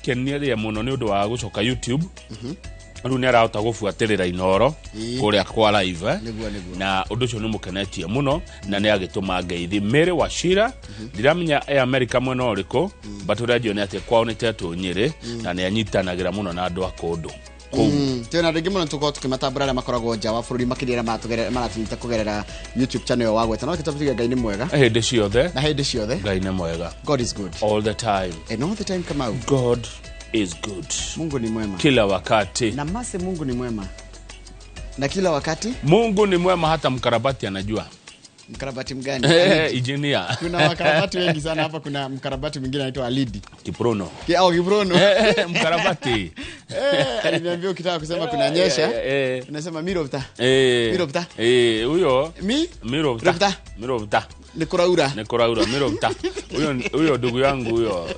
akeneria mũno nĩ ũndũ wa gũcoka YouTube. Rĩu nĩ arahota gũbuatĩrĩra Inoro kũrĩa kwa live, eh? Nĩguo, nĩguo. Na ũndũ ũcio nĩ mũkenetie mũno na nĩ agĩtũma ngeithi. Mary Wachira, ndiramenya e America mwena ũrĩkũ, but ũrĩa njũĩ nĩ atĩ kwao nĩ tetũ Nyĩrĩ na nĩ anyitanagĩra mũno na andũ a kũndũ kũu. Twĩna andũ aingĩ mũno tũkorwo tũkĩmatambũra arĩa makoragwo nja wa bũrũri, makĩria arĩa maratũnyita kũgerera YouTube channel ĩyo wagweta. No reke tuge Ngai nĩ mwega hĩndĩ ciothe. Na hĩndĩ ciothe. Ngai nĩ mwega. God is good all the time. And all the time, Kamau. God is good. Mungu ni mwema kila wakati. Na mase Mungu ni mwema na kila wakati. Mungu ni mwema, hata mkarabati anajua. Mkarabati mgani? Engineer. Kuna wakarabati wengi sana hapa. Kuna mkarabati mwingine anaitwa Alidi. Kiprono. Au Kibrono. Mkarabati. Aliniambia ukitaka kusema kunanyesha, unasema mirovta. Mirovta. Huyo mi mirovta. Rovta. Mirovta. Nĩ kũraura. Nĩ kũraura mirovta. Huyo huyo ndugu yangu huyo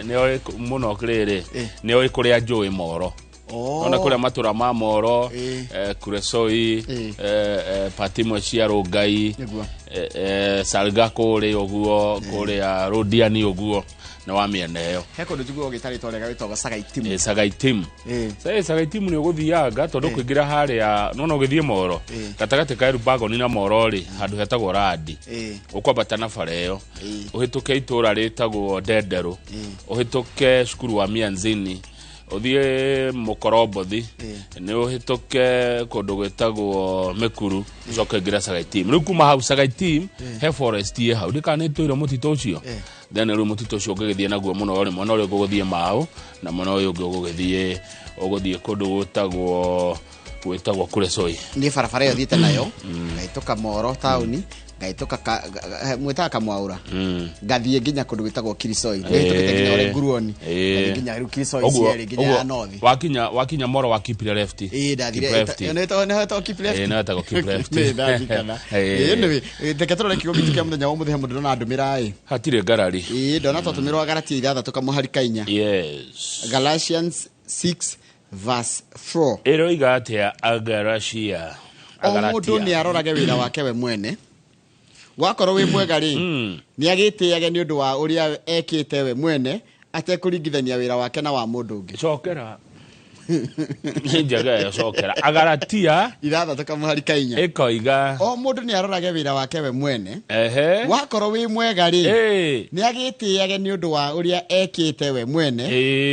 nĩ oĩ mũno rĩrĩ, nĩ oĩ kũrĩa njũĩ Moro. Ona kũrĩa matũra ma Moro, Kuresoi, pati imwe cia Rũngai, Salga kũrĩa ũguo, kũrĩa Rũdiani ũguo, nĩ wa mĩena ĩyo. He kũndũ njiguaga ũgĩta rĩtwa rĩega wĩtagwo Sagaitimu. Sagaitimu. Sagaitimu nĩ ũgũthianga tondũ kũingĩra harĩa nona ũgĩthiĩ Moro, gatagatĩ ka Elubagoni na Moro rĩ, handũ hetagwo Randi, ũkwambata na bara ĩyo, ũhĩtũke itũra rĩtagwo Ndenderũ, ũhĩtũke cukuru wa Mianzini, ũthiĩ Mũkorombothi, nĩ ũhĩtũke kũndũ gwĩtagwo Mĩkuru, ũcoke ũingĩre Sagaitim. Rĩu kuma hau Sagaitim he forest ĩ hau, ndikana nĩ tũire mũtitũ ũcio. Then rĩu mũtitũ ũcio ũngĩgĩthiĩ naguo mũno rĩ, mwena ũrĩa ũngĩ ũgũthiĩ Mau na mwena ũyũ ũngĩ ũgũthiĩ kũndũ gwĩtagwo Kuresoi. Niĩ barabara ĩyo thiĩte nayo, ngahĩtũka Moro taũni, ngahĩtũka mwĩtaga Kamwaũra, ngathiĩ nginya kũndũ gwĩtagwo Kirisoi, nĩhĩtũkĩte nginya ũrĩa Nguruoni, ngathiĩ nginya rĩu Kirisoi cierĩ, nginya ya North. Wakinya Moro wa keep left. Ĩĩ, ndathire Keep left. ĩyo nĩhetagwo keep left. Ĩĩ, nĩhetagwo keep left. Nĩ ndarikana. Ĩĩ, anyway, reke tũrore kiugo gitũ kĩa mũthenya wa ũmũthĩ. He mũndũ ndona ndũmĩra ĩ. Hatirĩ ngarari. Ĩĩ, ndona twatũmĩrwo Galatia 6 kamũhari ka 4. Galatians 6 verse 4. Ĩroiga atĩa Agaracia? O mũndũ nĩ arorage wĩra wake we mwene. Wakorwo wĩ mwega rĩ, nĩ agĩtĩage nĩ ũndũ wa ũrĩa ekĩte we mwene, atekũringithania wĩra wake na wa mũndũ ũngĩ. Cokera, nĩ njega ĩyo, cokera Agaratia. 6 kamũhari ka 4. Ĩkoiga o mũndũ nĩ arorage wĩra wake we mwene. Wakorwo wĩ mwega rĩ, nĩ agĩtĩage nĩ ũndũ wa ũrĩa ekĩte we mwene,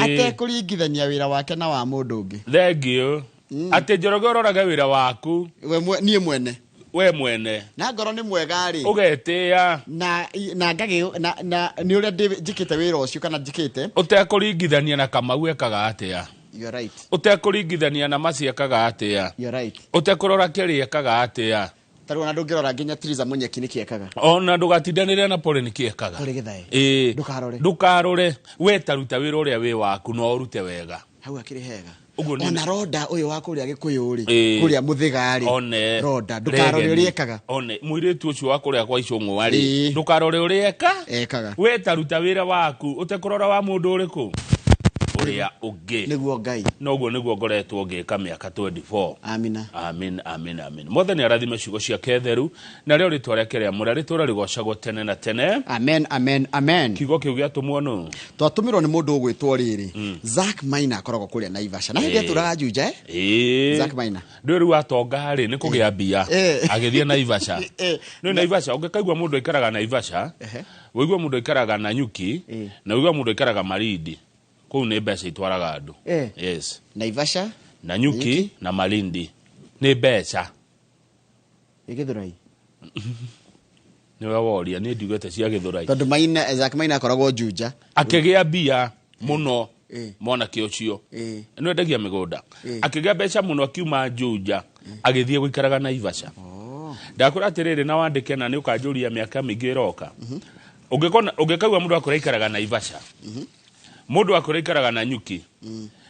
atekũringithania wĩra wake na wa mũndũ ũngĩ. Thank you. Atĩ Njoroge ũrorage wĩra waku we niĩ mwene. We mwene. Na ngorwo nĩ mwega rĩ, ũgetĩĩa na ngagĩ na nĩ ũrĩa njĩkĩte wĩra ũcio kana njĩkĩte. Ũtekũringithania na Kamau ekaga atĩa. You are right. Ũtekũringithania na Maci ekaga atĩa. You are right. Ũtekũrora kĩrĩa ekaga atĩa. Tarĩu ona ndũngĩrora nginya Triza Munyeki nĩkĩ ekaga. Ona ndũgatindanĩre na Pole nĩkĩ ekaga. Pole Githae. Ĩĩ. Ndũkarore. Ndũkarore, we taruta wĩra ũrĩa wĩ waku na ũrute wega. Hau akĩrĩ hega. Ũguo Ona Ronda ũyũ wa kũrĩa Gĩkũyũ rĩ, Ĩĩ. kũrĩa Mũthĩga rĩ, One Ronda, ndũkarore Regeni. ũrĩa ekaga. One mũirĩtu ũcio wa kũrĩa kwa Icũng'wa rĩ, ndũkarore ũrĩa eka. Ekaga. We taruta wĩra waku ũtekũrora wa mũndũ ũrĩkũ ũrĩa ũngĩ. Nĩguo Ngai. Noguo nĩguo ngoretwo ngĩka mĩaka 24. Amina. Amin, amin, amin. Mwathani arathime ciugo ciake theru narĩo rĩtwa rĩake rĩamũre rĩtũre rĩgocagwo tene na tene. Amen, amen, amen. Kiugo kĩu gĩatũmwo nũ? Twatũmĩrwo nĩ mũndũ ũgwĩtwo rĩrĩ Zack Maina, akoragwo kũrĩa Naivasha na hĩndĩ atũraga Juja, eh? Zack Maina. Ndũĩ rĩu atonga rĩ, nĩ kũgĩa mbia, agĩthiĩ Naivasha. Nĩ Naivasha ũngĩkaigua mũndũ aikaraga Naivasha, ũigue mũndũ aikaraga Nanyuki, na ũigue mũndũ aikaraga Malindi, kũu nĩ mbeca itwaraga andũ. Yes. Naivasha. Nanyuki. Nanyuki. Na Malindi nĩ mbeca. Ĩ Gĩthũrai? Nĩwe woria, niĩ ndiugĩte cia Gĩthũrai. Tondũ Maina, Zack Maina akoragwo Juja. Akĩgĩa mbia mũno. Mwanake ũcio nĩ wendagia mĩgũnda, akĩgĩa mbeca mũno, akiuma Juja agĩthiĩ gũikaraga Naivasha. Ndakwĩra atĩrĩrĩ, na wandĩke na nĩ ũkanjũria mĩaka mĩingĩ ĩroka. Ũngĩkona ũngĩkaigua mũndũ akũrĩa aikaraga Naivasha, mũndũ akũrĩa aikaraga Nanyuki,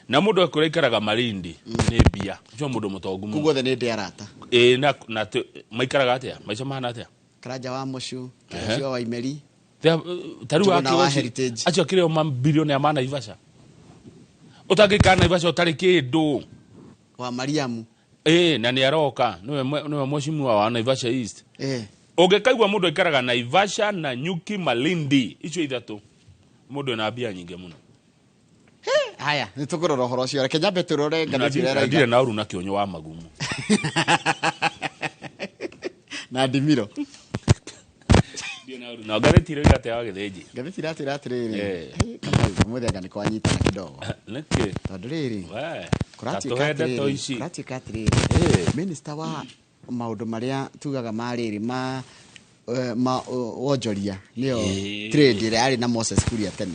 na mũndũ akũrĩa aikaraga Malindi, nĩ mbia ũcio mũndũ mũtongu kũu mũno. Guothe nĩ ndĩ arata. Ĩĩ, na maikaraga atĩa, maica mahana atĩa? Karanja wa Mũcu, ũcio wa Imeri. Ta rĩu Njũgũna wa akĩrĩ Heritage. acio akĩrĩ o mabilionea ma Naivasha. Ũtangĩikara Naivasha ũtarĩ kĩndũ. Wa Mariamu. Ĩĩ, na nĩ aroka nĩwe mheshimiwa wa Naivasha East. Ũngĩkaigua mũndũ aikaraga Naivasha, Nanyuki, Malindi, icio ithatũ, mũndũ ena mbia nyingĩ mũno. Haya, nĩ tũkũrora ũhoro ũcio. Reke nyambe tũrore ngathĩti ĩrĩa Na ĩroiga. Ndirĩ na ũru na kĩonyo wa magumu. Na ndimiro. Ndirĩ na ũru na ngathĩti ĩroiga atĩa wa Gĩthĩnji? Ngathĩti ĩratwĩra atĩrĩrĩ. Eh. Hey, Kamau, ũmũthĩ anga nĩ kwanyitana kidogo. Nĩkĩ? Tondũ rĩrĩ, We, ta kũratuĩka tũhe ndeto atĩrĩrĩ, ici. kũratuĩka atĩrĩrĩ, Eh. Minister wa maũndũ marĩa tugaga ma rĩrĩ ma ma wonjoria nĩyo Eh. trade ĩrĩa yarĩ na Moses Kuria tene,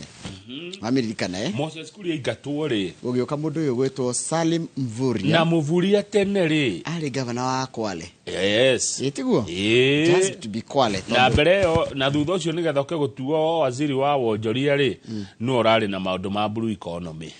wamĩririkana, eh? Moses Kuria aingatwo rĩ, Gũgĩũka mũndũ ũyũ gwĩtwo Salim Mvurya. Na Mũvuria tene rĩ. Arĩ gavana wa Kwale. Yes. Ĩ tiguo? Ĩĩ. Just to be Kwale. Na tondũ mbere ĩyo na thutha ũcio nĩgetha ũke gũtuo waziri wa wonjoria rĩ, nĩwe ũrarĩ na maũndũ ma blue economy.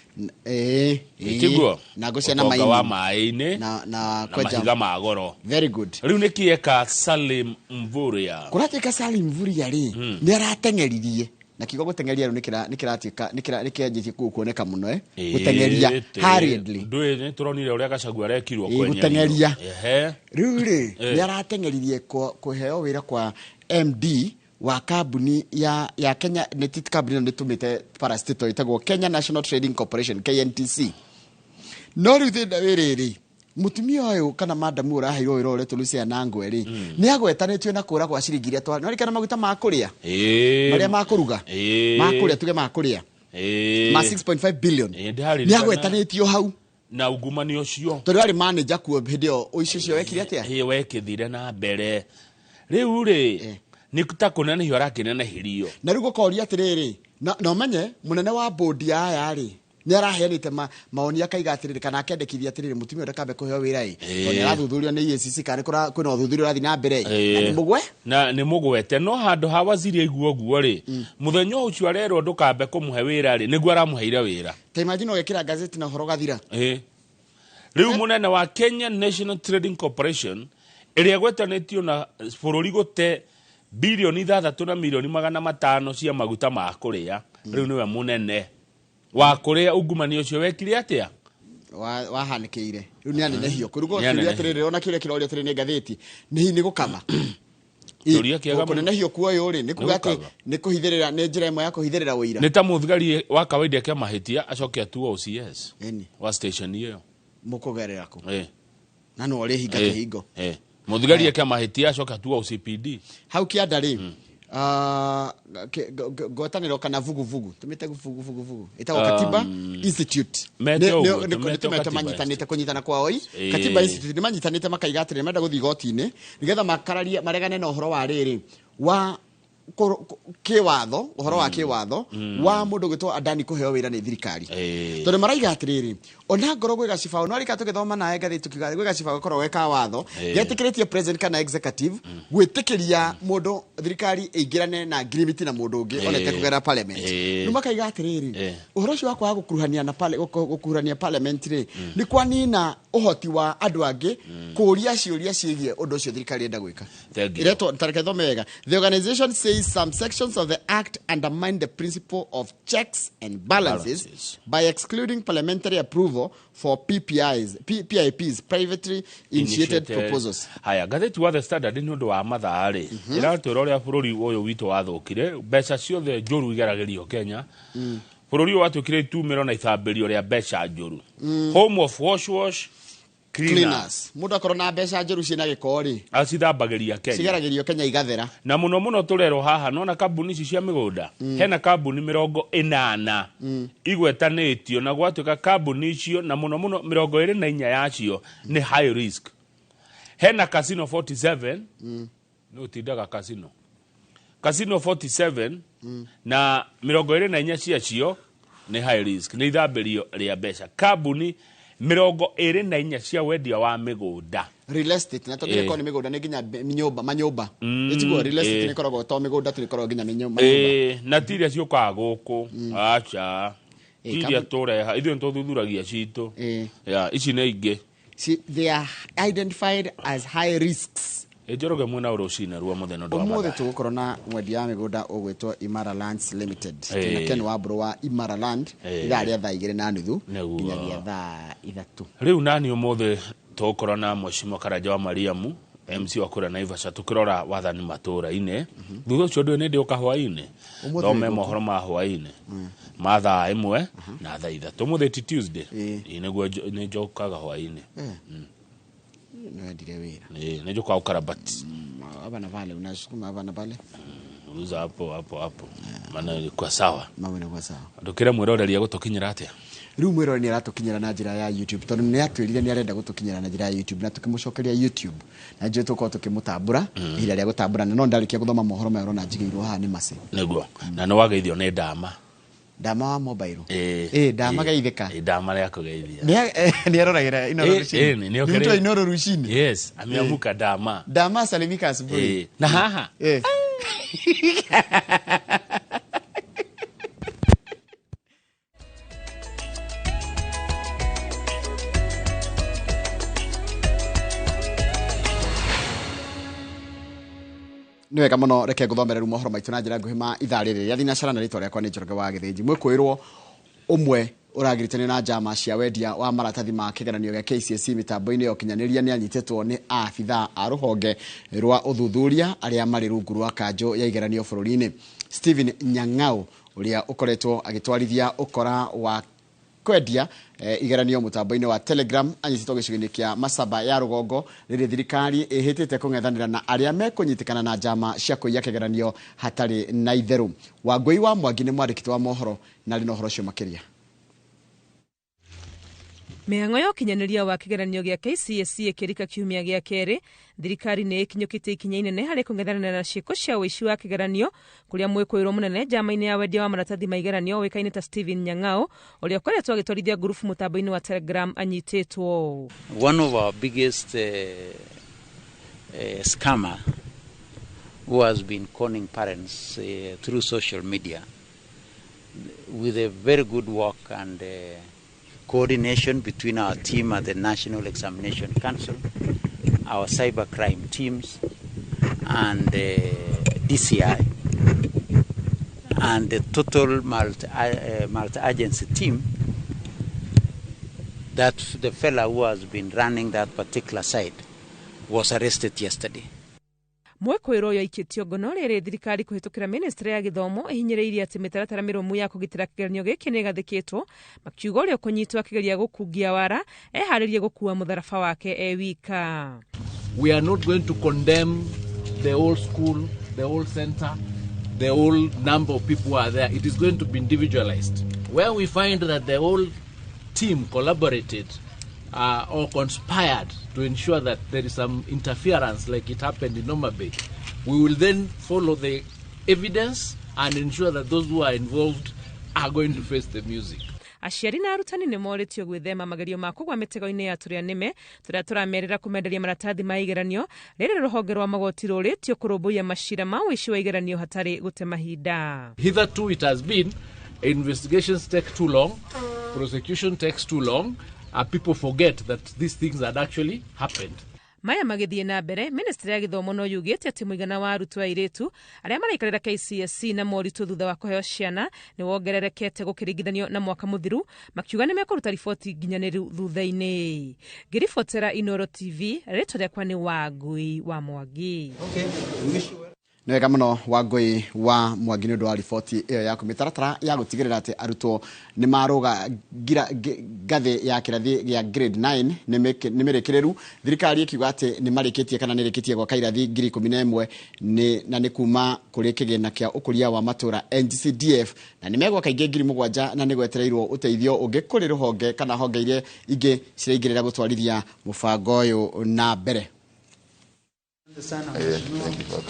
Ĩĩ, ĩĩ. Tiguo? Na ngũcia na Ũtonga wa maini maĩ-inĩ na na kwenja. Mahiga ma goro. Very good. Rĩu nĩkĩ eka Salim Mvurya? Kũratuĩka Salim Mvurya rĩ, nĩ arateng'eririe, na kiugo gũteng'eria rĩu nĩ kĩratuĩka nĩ kĩanjĩtie kuoneka mũno, eh, gũteng'eria hurriedly. Ndũĩ nĩ tũronire ũrĩa Gachagua arekirwo Ĩĩ, kwenyerio. gũteng'eria. Ehe. Rĩu rĩ, Eh. nĩ arateng'eririe kũheo wĩra kwa MD wa kambuni ya Kenya, nĩ ti kambuni ĩno, nĩ tũmĩte parastatal ĩtagwo Kenya National Trading Corporation, KNTC. No rĩu thĩna wĩ rĩrĩ, mũtumia ũyũ kana madamu ũraheirwo wĩra ũrĩa Lucia Nangwe rĩ, nĩ agwetanĩtio na kũra kwa ciringi iria twa nĩwarikana maguta ma kũrĩa, Ĩĩ. marĩa ma kũruga, Ĩĩ. ma kũrĩa, tuge ma kũrĩa, Ĩĩ. ma 6.5 billion. Ĩĩ, ndĩraririkana. Nĩ agwetanĩtio hau. Na ungumania ũcio. Tondũ arĩ manager kuo hĩndĩ ĩyo ũici ũcio wekire atĩa? Ĩĩ, wekĩthire na mbere rĩu rĩ, nĩ ta kũnenehio arakĩnenehirio. Na rĩu gũkoria atĩrĩrĩ, na ũmenye mũnene wa bodi ya aya rĩ, nĩ araheanĩte maoni, akaiga atĩrĩrĩ kana akendekithia atĩrĩrĩ, mũtumia ũyũ ndakambe kũheo wĩra ĩ, tondũ nĩ arathuthurio nĩ EACC kana nĩ kwĩna ũthuthuria ũrathiĩ na mbere ĩ. Na nĩ mũgwe. Na nĩ mũgwete, no handũ ha waziri aigua ũguo rĩ, mũthenya ũcio arerwo ndũkambe kũmũhe wĩra rĩ, nĩguo aramũheire wĩra. Ta imagine ũgekĩra gazeti na ũhoro ũgathira. Ĩĩ. Rĩu mũnene wa Kenya National Trading Corporation ĩrĩa ĩgwetanĩtio na bũrũri gũte 6.5 bilioni cia maguta ma kũrĩa, rĩu nĩwe mũnene wa kũrĩa ungumania ũcio wekire atĩa? Wahanĩkĩire. Rĩu nĩ anenehio kũrugwo. Nĩ kĩũria anenehio. atĩrĩrĩ, ona kĩũria kĩroria atĩrĩrĩ nĩ ngathĩti, nĩ hihi nĩ gũkama? Kĩũria kĩega mũno. Kũnenehio kuoyũ rĩ, nĩ kuga atĩ gũkama. Nĩ kũhithĩrĩra, nĩ njĩra ĩmwe ya kũhithĩrĩra ũira. Nĩ ta mũthigari wa kawaida eke mahĩtia acoke atuo OCS Ĩni. wa station ĩyo. Mũkũgerera kũ? Ĩ. Na no ũrĩhinga Ĩ. kĩhingo. Ĩ. Mũthigari eke mahĩtia acoke atuo OCPD. Hau kĩanda rĩ, ngwatanĩro kana vuguvugu, tũmĩte vuguvugu, ĩtagwo Katiba Institute. Mete ũguo, Nĩ tũmĩte tũmete Katiba. Manyitanĩte kũnyitana kwao ĩ. Ĩĩ. Katiba Institute nĩ manyitanĩte makaiga atĩrĩ, menda gũthiĩ igoti-inĩ nĩgetha makararie maregane na ũhoro wa rĩrĩ wa kĩwatho, ũhoro wa kĩwatho wa mũndũ gwĩtwo Adani kũheo wĩra nĩ thirikari. Tondũ maraiga atĩrĩrĩ, ona ngorwo gwĩ gacibaũ no rika tũgĩthoma nawe ngathĩti tukiuga gwĩ gacibaũ gakoragwo ge ka watho getĩkĩrĩtie president kana executive gwĩtĩkĩria mũndũ thirikari ĩingĩrane na agreement na mũndũ ũngĩ ona ĩtekũgerera parliament. Rĩu makaiga atĩrĩrĩ, ũhoro ũcio wa kwaga gũkuruhania na gũkuruhania parliament rĩ, nĩ kwanina ũhoti wa andũ angĩ kũũria ciũria ciĩgiĩ ũndũ ũcio thirikari ĩrenda gwĩka. Thank you. Iretwo tareke thome wega. The organization says some sections of the act undermine the principle of checks and balances, Balances. by excluding parliamentary approval for PPIs, PIPs, privately initiated proposals. Haya, ngathĩti wa The Standard, nĩ ũndũ wa mathaa rĩ, ĩratwĩra ũrĩa bũrũri ũyũ witũ wathũkire, mbeca ciothe njũru igeragĩrio Kenya. Bũrũri ũyũ watuĩkire itumĩro na ithambĩrio rĩa mbeca njũru, home of wash wash cleaners. Cleaners. Mũndũ akorwo na mbeca njũru ciĩna gĩko rĩ, Acithambagĩria Kenya. Cigeragĩrio Kenya igathera. Na mũno mũno tũrerwo haha nona kambuni ici cia mĩgũnda, hena kambuni 80 igwetanĩtio, na gwatuĩka kambuni icio na mũno mũno 24 yacio nĩ high risk. Hena Casino 47, nĩ ũtindaga casino, Casino 47, na 24 ciacio nĩ high risk, nĩ ithambĩrio rĩa mbeca, kambuni 24 cia wendia wa mĩgũnda. Real estate, na tondũ ĩkorwo nĩ mĩgũnda, nĩ nginya nyũmba, manyũmba. Ĩtiguo real estate nĩ ĩkoragwo to mĩgũnda tu, ĩkoragwo nginya manyũmba. Ĩĩ, na ti iria ciũkaga gũkũ, aca, ti iria tũreha, ithuĩ nĩ tũthuthuragia citũ. Ya, ici nĩ ingĩ. See, they are identified as high risks. Ĩ, Njoroge, mwena rũcinĩ rwa mũthenya ũndũ wa Ũmũthĩ mathaa. tũgũkorwo na mwendia wa mĩgũnda ũgwĩtwo Imara Lands Limited. Twĩna Ken Wambũrũ wa Imara Land ithaa rĩa thaa 2:30 nginyagia thaa 3. Rĩu nani ũmũthĩ tũgũkorwo na Mheshimiwa Karanja wa Mariamu. MC wa kũrĩa Naivasha tukirora wathani matũra-inĩ. Thutha ũcio ndũĩ nĩ ndĩũka hwaĩ-inĩ thome mohoro ma hwaĩ-inĩ ma thaa 1 na thaa 3. Ũmũthĩ ti Tuesday. Ĩĩ nĩguo nĩ njokaga hwaĩ-inĩ. Nĩwendire wĩra. Ĩĩ nĩ njokaga ũkarabati. Hapa na pale unasukuma hapa na pale. Uza hapo hapo hapo. Maana ilikuwa sawa. Mambo ilikuwa sawa. Ndukire mwĩroreria gũtũkinyĩra atĩa? Rĩu mwĩroreri nĩ aratũkinyĩra na njĩra ya YouTube tondũ nĩ atwĩrire nĩ arenda gũtũkinyĩra na njĩra ya YouTube na tũkĩmũcokeria YouTube na njũĩ tũkorwo tũkĩmũtambũra ihinda rĩa gũtambũra na no ndarĩkia gũthoma mohoro maya ũrona njigĩirwo haha nĩ Mercy. Nĩguo. Na nĩ wageithio nĩ Ndama. Ndama wa mobile. Ĩĩ Ndama geithĩka. Ĩĩ Ndama rĩa kũgeithia. Nĩ aroragĩra Inooro rũcinĩ. Nĩ Inooro rũcinĩ. Yes, ameamuka Ndama. Ndama salimika asubuhi. Na haha. Nĩ wega mũno reke ngũthomere rĩu mohoro maitũ na njĩra nguhĩ ma ithaa rĩrĩ rĩa thinacara na rĩtwa rĩakwa nĩ Njoroge wa Gĩthĩnji. Mwĩkũĩrwo ũmwe ũragiritanio na njama cia wendia wa maratathi ma kĩgeranio gĩa KCSE mĩtambo-inĩ ya ũkinyanĩria nĩ anyitĩtwo nĩ abithaa a rũhonge rwa ũthuthuria arĩa marĩ rungu rwa kanjũ ya igeranio bũrũri-inĩ. Stephen Nyang'au ũrĩa ũkoretwo agĩtwarithia ũkora wa kwendia igeranio mũtambo-inĩ wa Telegram anyitĩtwo gĩcigo-inĩ kĩa Masaba ya rũgongo rĩrĩ thirikari ĩhĩtĩte kũng'ethanĩra na arĩa mekũnyitĩkana na njama cia kũiya kĩgeranio hatarĩ na itherũ. Wangũi wa Mwangi nĩ mwandĩki wa mohoro na arĩ na ũhoro ũcio makĩria. Mĩhang'o ya ũkinyanĩria wa kĩgeranio gĩa KCSE ĩkĩrika kiumia gĩa kerĩ, thirikari nĩ ĩkinyũkĩtie ikinya inene harĩ kũng'ethanĩra na ciĩko cia ũici wa kĩgeranio kũrĩa mwĩkũĩrwo mũnene njama-inĩ ya wendia wa maratathi ma igeranio ũĩkaine ta Stephen Nyang'au ũrĩa ũkoretwo agĩtwarithia ngurubu mũtambo-inĩ wa Telegram anyitĩtwo. One of our biggest scammer who has been conning parents through social media with a very good work and coordination between our team at the National Examination Council, our cybercrime teams, and DCI, and the total multi-agency team, that the fellow who has been running that particular site was arrested yesterday. Mwĩkũĩrwo ũyũ aikĩtio ngono rĩrĩ thirikari kũhĩtũkĩra ministry ya gĩthomo ĩhinyĩrĩirie atĩ mĩtaratara mĩrũmu ya kũgitĩra kĩgeranio gĩkĩ nĩ ĩgathĩkĩtwo, makiuga ũrĩa ũkũnyitwo akĩgeria gũkungia wara eharĩrie gũkua mũtharaba wake e wika. We are not going to condemn the whole school, the whole center, the whole number of people who are there. It is going to be individualized. Where we find that the whole team collaborated or conspired to ensure that there is some interference like it happened in Homa Bay, we will then follow the evidence and ensure that those who are involved are going to face the music. Aciari na arutani nĩ morĩtio gwĩthema magerio ma kũgwa mĩtego-inĩ ya tũrĩa nĩme tũrĩa tũramerĩra kũmenderia maratathi ma igeranio rĩrĩ rũhonge rwa magoti rũrĩtio kũrũmbũiya macira ma ũici wa igeranio hatarĩ gũte mahinda. Hitherto it has been investigations take too long, prosecution takes too long, and people forget that these things had actually happened. Maya magĩthiĩ na mbere, ministry ya gĩthomo no yugĩte atĩ mũigana wa arutwo airĩtu arĩa maraikarĩra KCSE na moritũ thutha wa kũheo ciana nĩ wongererekete gũkĩringithanio na mwaka mũthiru, makiuga nĩ mekũruta riboti nginyanĩru thutha-inĩ. Ngĩribotera Inooro TV, rĩtwa rĩakwa nĩ Wangũi wa Mwangi. Nĩ wega mũno Wangũi wa Mwangi nĩ ũndũ wa riboti ĩyo yaku. Mĩtaratara ya gũtigĩrĩra atĩ arutwo nĩ marũga ngathĩ ya kĩrathi gĩa grade 9 nĩ mĩrĩkĩrĩru. Thirikari ĩkiuga atĩ nĩ marĩkĩtie kana nĩ ĩrĩkĩtie gwaka irathi 11,000 na nĩ kuma kũrĩ kĩgĩna kĩa ũkũria wa matũra NGCDF, na nĩ megwaka ingĩ 7,000 na nĩ gwetereirwo ũteithio ũngĩ kũrĩ rũhonge kana honge iria ingĩ ciraingĩrĩra gũtwarithia mũbango ũyũ na mbere.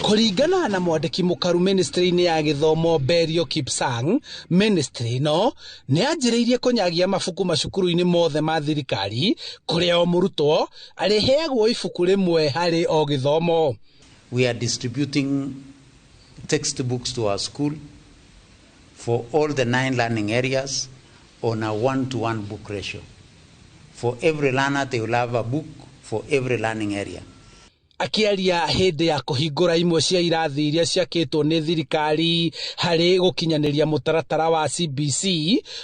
Kũringana na mwandĩki mũkaru ministry-inĩ ya gĩthomo Berio Kipsang, ministry ĩno nĩ yanjĩrĩirie kũnyagia mabuku macukuru-inĩ mothe ma thirikari kũrĩa o mũrutwo arĩheagwo ibuku rĩmwe harĩ o gĩthomo. We are distributing textbooks to our school for all the 9 learning areas on a 1-to-1 book ratio. For every learner, they will have a book for every learning area. Akĩaria hĩndĩ ya kũhingũra imwe cia irathi iria ciakĩtwo nĩ thirikari harĩ gũkinyanĩria mũtaratara wa CBC,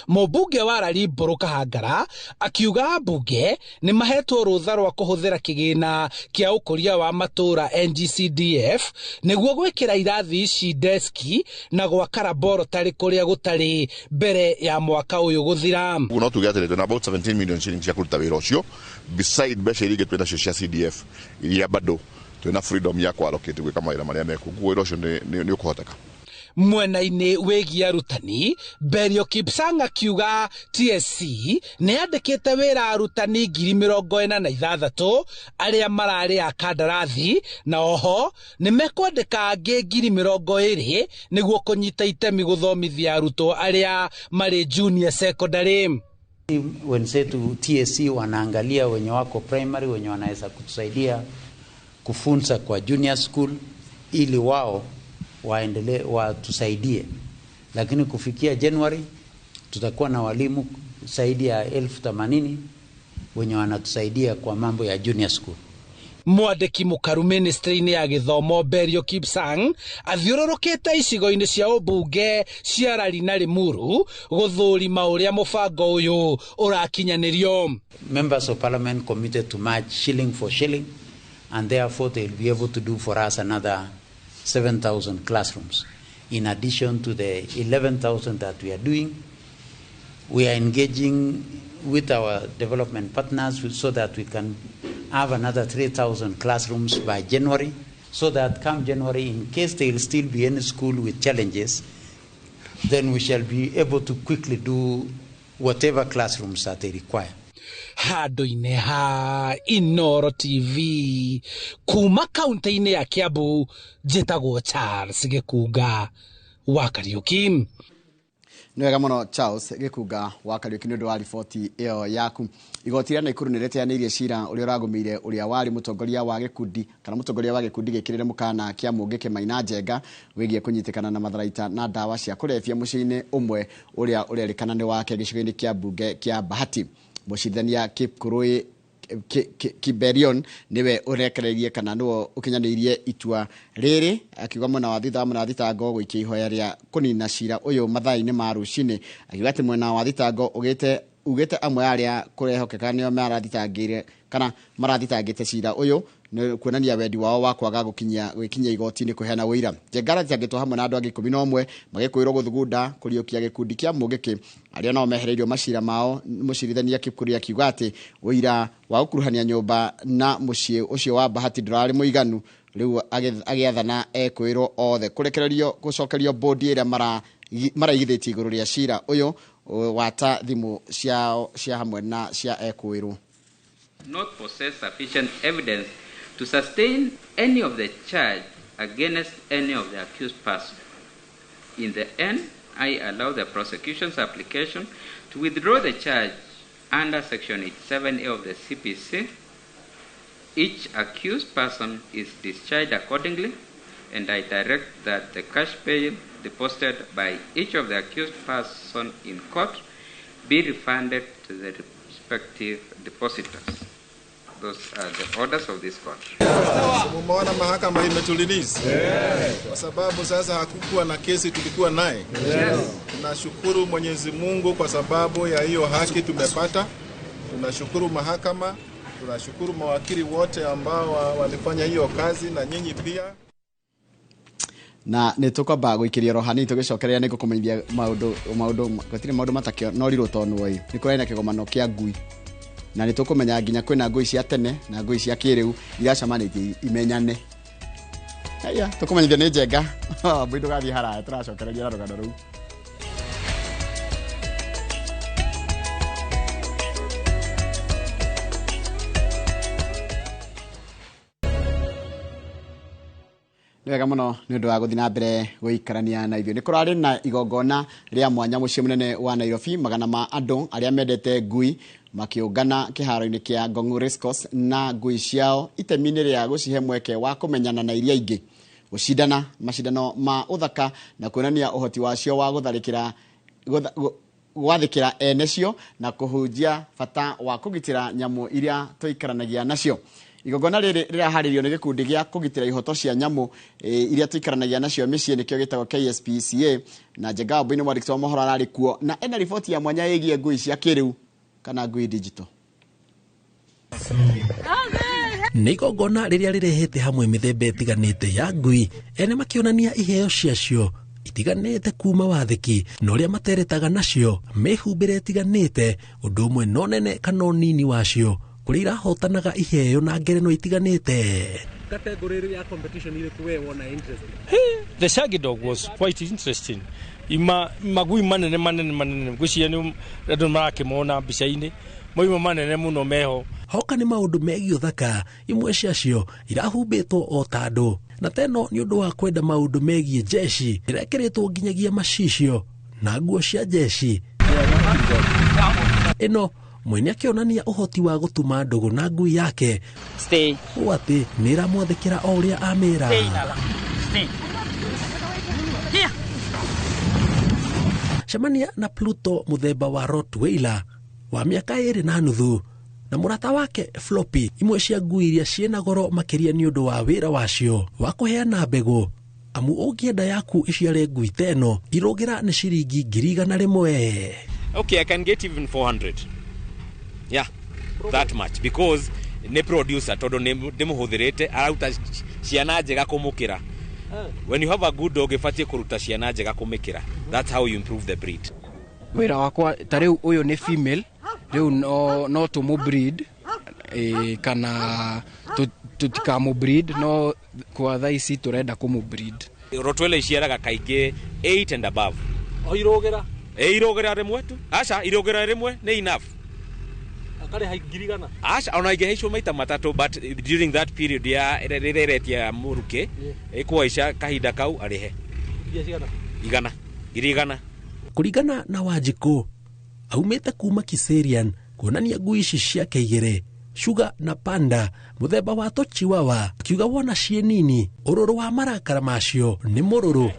mũmbunge wa Lari Mbũrũ Kahangara akiuga ambunge nĩ mahetwo rũtha rwa kũhũthĩra kĩgĩna kĩa ũkũria wa matũũra NGCDF nĩguo gwĩkĩra irathi ici deski na gwaka laboratory kũrĩa gũtarĩ mbere ya mwaka ũyũ gũthira. No tuge atĩrĩ, twĩna about 17 million shillings cia kũruta wĩra ũcio, beside mbeca iria ingĩ twĩna cio cia CDF iria bado twĩna freedom ya kwallocate gwĩka mawĩra marĩa mekuo, koguo wĩra ũcio nĩ ũkũhoteka. Mwena-inĩ wĩgiĩ arutani, Belio Kipsang akiuga TSC nĩ yandĩkĩte wĩra arutani 46,000 arĩa mararĩ a kandarathi, na oho nĩ mekwandĩka angĩ 20,000 nĩguo kũnyita itemi gũthomithia arutwo arĩa marĩ junior secondary. Wenzetu TSC wanaangalia wenye wako primary, wenye wanaweza kutusaidia kufunza kwa junior school ili wao waendelee watusaidie, lakini kufikia January tutakuwa na walimu zaidi ya 80,000 wenye wanatusaidia kwa mambo ya junior school. Mwandĩki mũkaru ministry-inĩ ya gĩthomo Belio Kipsang athiũrũrũkĩte icigo-inĩ cia ũmbunge cia Lari na Limuru gũthũrima ũrĩa mũbango ũyũ ũrakinyanĩrio. Members of parliament committed to match shilling for shilling, and therefore they will be able to do for us another 7,000 classrooms. In addition to the 11,000 that we are doing, we are engaging with our development partners so that we can have another 3,000 classrooms by January, so that come January, in case there will still be any school with challenges, then we shall be able to quickly do whatever classrooms that they require. Handũ-inĩ ha Inooro TV kuma kaunti-inĩ ya Kiambu, njĩtagwo Charles Gĩkunga wa Kariuki. Nĩ wega mũno Charles Gĩkunga wa Kariuki nĩ ũndũ wa riboti ĩyo yaku. Igoti rĩa Nakuru nĩ rĩteanĩirie cira ũrĩa ũragũmĩire ũrĩa warĩ mũtongoria wa gĩkundi kana mũtongoria wa gĩkundi gĩkĩrĩre mũkana kĩa Mũngĩkĩ Maina Njenga wĩgiĩ kũnyitĩkana na matharaita na ndawa cia kũrebia mũciĩ-inĩ ũmwe ũrĩa ũrerĩkana nĩ wake gĩcigo-inĩ kĩa mbunge kĩa Bahati. Mũcirithania Kipkurui Kiberion niwe ũrekereirie kana nĩwe ũkinyanĩirie itua rĩrĩ, akiuga mwena wa thitha mwena wa thitango gũikia ihoya rĩa kũnina cira ũyũ mathaa-inĩ ma rũcinĩ, akiuga atĩ mwena wa thitango ugĩte amwe arĩa kũrehokeka nĩo marathitangĩire kana marathitangĩte cira ũyũ nĩ kuonania wendi wao wa kwaga gwĩkinyia igoti-inĩ kũheana ũira. Njenga arathitangĩtwo hamwe na andũ angĩ 11 magĩkũĩrwo gũthugunda kũriũkia gĩkundi kĩa Mũngĩkĩ arĩa nao mehereirio macira mao. Mũcirithania Kipkurui akiuga atĩ ũira wa gũkuruhania nyũmba na mũciĩ ũcio wa Bahati ndũrarĩ mũiganu, rĩu agĩathana ekũĩrwo othe kũrekererio gũcokerio bodi ĩrĩa maraigithĩtie igũrũ rĩa cira ũyũ wata thimũ ciao cia hamwe na cia ekũĩrwo. Not possess sufficient evidence to sustain any of the charge against any of the accused person. In the end, I allow the prosecution's application to withdraw the charge under Section 87A of the CPC. Each accused person is discharged accordingly, and I direct that the cash bail deposited by each of the accused person in court be refunded to the respective depositors. Those are the orders of this court. Umeona mahakama imetulilize. Kwa sababu sasa hakukuwa na kesi tulikuwa naye. Yes. Tunashukuru Mwenyezi Mungu kwa sababu ya hiyo haki tumepata. Tunashukuru mahakama, tunashukuru mawakili wote ambao walifanya hiyo kazi na nyinyi pia. Na nä tå kwamba gå ikä ria rohani tå gä cokereria nä ngå kå menyithia maå ndå gũtirĩ maũndũ matakĩo no rirũ tonwo ĩ nĩ kũrarĩ na kĩgomano kĩa ngui na nĩ tũkũmenya nginya kwĩna ngui cia tene na ngui cia kĩrĩu iracamanĩtie imenyane. Aya tũkũmenyithia nĩ Njenga mbui ndũgathiĩ haraya tũracokereria na rũgano rũu. Nĩ wega mũno nĩ ũndũ wa gũthiĩ na mbere gũikarania na ithuĩ. Nĩ kũrarĩ na igongona rĩa mwanya mũciĩ mũnene wa Nairobi, magana ma andũ arĩa mendete ngui makĩũngana kĩharo-inĩ kĩa Ngong Racecourse na ngui ciao itemi-inĩ rĩa gũcihe mweke wa kũmenyana na iria ingĩ, gũcindana macindano ma ũthaka na kuonania ũhoti wacio wa gũtharĩkĩra gwathĩkĩra ene cio na kũhunjia bata wa kũgitĩra nyamũ iria tũikaranagia nacio. Igongona rĩrĩ rĩraharĩrio nĩ gĩkundi gĩa kũgitĩra ihoto cia nyamũ iria tũikaranagia nacio mĩciĩ nĩkĩo gĩtagwo KSPCA. Na Njenga Wambui nĩ mwandĩki wa mohoro ararĩ kuo na ena riboti ya mwanya ĩgiĩ ngui cia kĩrĩu kana ngui digital. Nĩ igongona rĩrĩa rĩrehete hamwe mĩthemba ĩtiganĩte ya ngui, ene makĩonania iheo ciacio itiganĩte kuma wathĩki na ũrĩa materetaga nacio, mĩhumbĩre ĩtiganĩte, ũndũ ũmwe no nene kana ũnini wacio, kũrĩa irahotanaga iheo na ngerenwa itiganĩte. Category ya competition iriku we wona interesting? The shaggy dog was quite interesting. Ima magui manene manene manene ngwĩciria nĩ andũ marakĩmona mbica-inĩ, moima manene mũno meho. Hoka nĩ maũndũ megiĩ ũthaka, imwe ciacio irahumbĩtwo o ta andũ, na teno nĩ ũndũ wa kwenda maũndũ megiĩ jeshi ĩrekĩrĩtwo nginyagia macicio na nguo cia jeshi. Ĩno mwene akĩonania ũhoti wa gũtuma ndũgũ na ngui yake ũũ atĩ nĩ ĩramwathĩkĩra o ũrĩa amĩra. Cemania na Pluto mũthemba wa Rottweiler wa mĩaka 2.5 na mũrata wake Floppy, imwe cia ngui iria ciĩna goro makĩria nĩ ũndũ wa wĩra wacio wa kũheana mbegũ, amu ũngĩenda yaku ĩciare ngui ta ĩno irũgĩra nĩ ciringi 100,000. Okay, I can get even 400. Yeah, that much because nĩ producer tondũ ndĩmũhũthĩrĩte arauta ciana njega kũmũkĩra. When you have a good dog ĩbatiĩ kũruta ciana njega kũmĩkĩra. That's how you improve the breed. Wĩra wakwa ta rĩu ũyũ nĩ female, rĩu no tũmũ breed kana tũtikamũ breed, no kwa thaa ici tũrenda kũmũ breed. Rottweiler iciaraga kaingĩ 8 and above. O irũgĩra? Irũgĩra rĩmwe tu. Aca, irũgĩra rĩmwe nĩ enough. Akarĩha 100,000? Aca, ona ingĩhaicwo maita matatũ, but during that period ya rĩrĩa ĩretia mũrukĩ, ĩkũhaica kahinda kau arĩhe. 100. 100. Kũringana na Wanjikũ, aumĩte kuma Kiserian kuonania ngui ici ciake igĩrĩ, Sugar na Panda, mũthemba wa tũchiwawa, akiuga wona ciĩ nini, ũrũrũ wa marakara macio nĩ mũrũrũ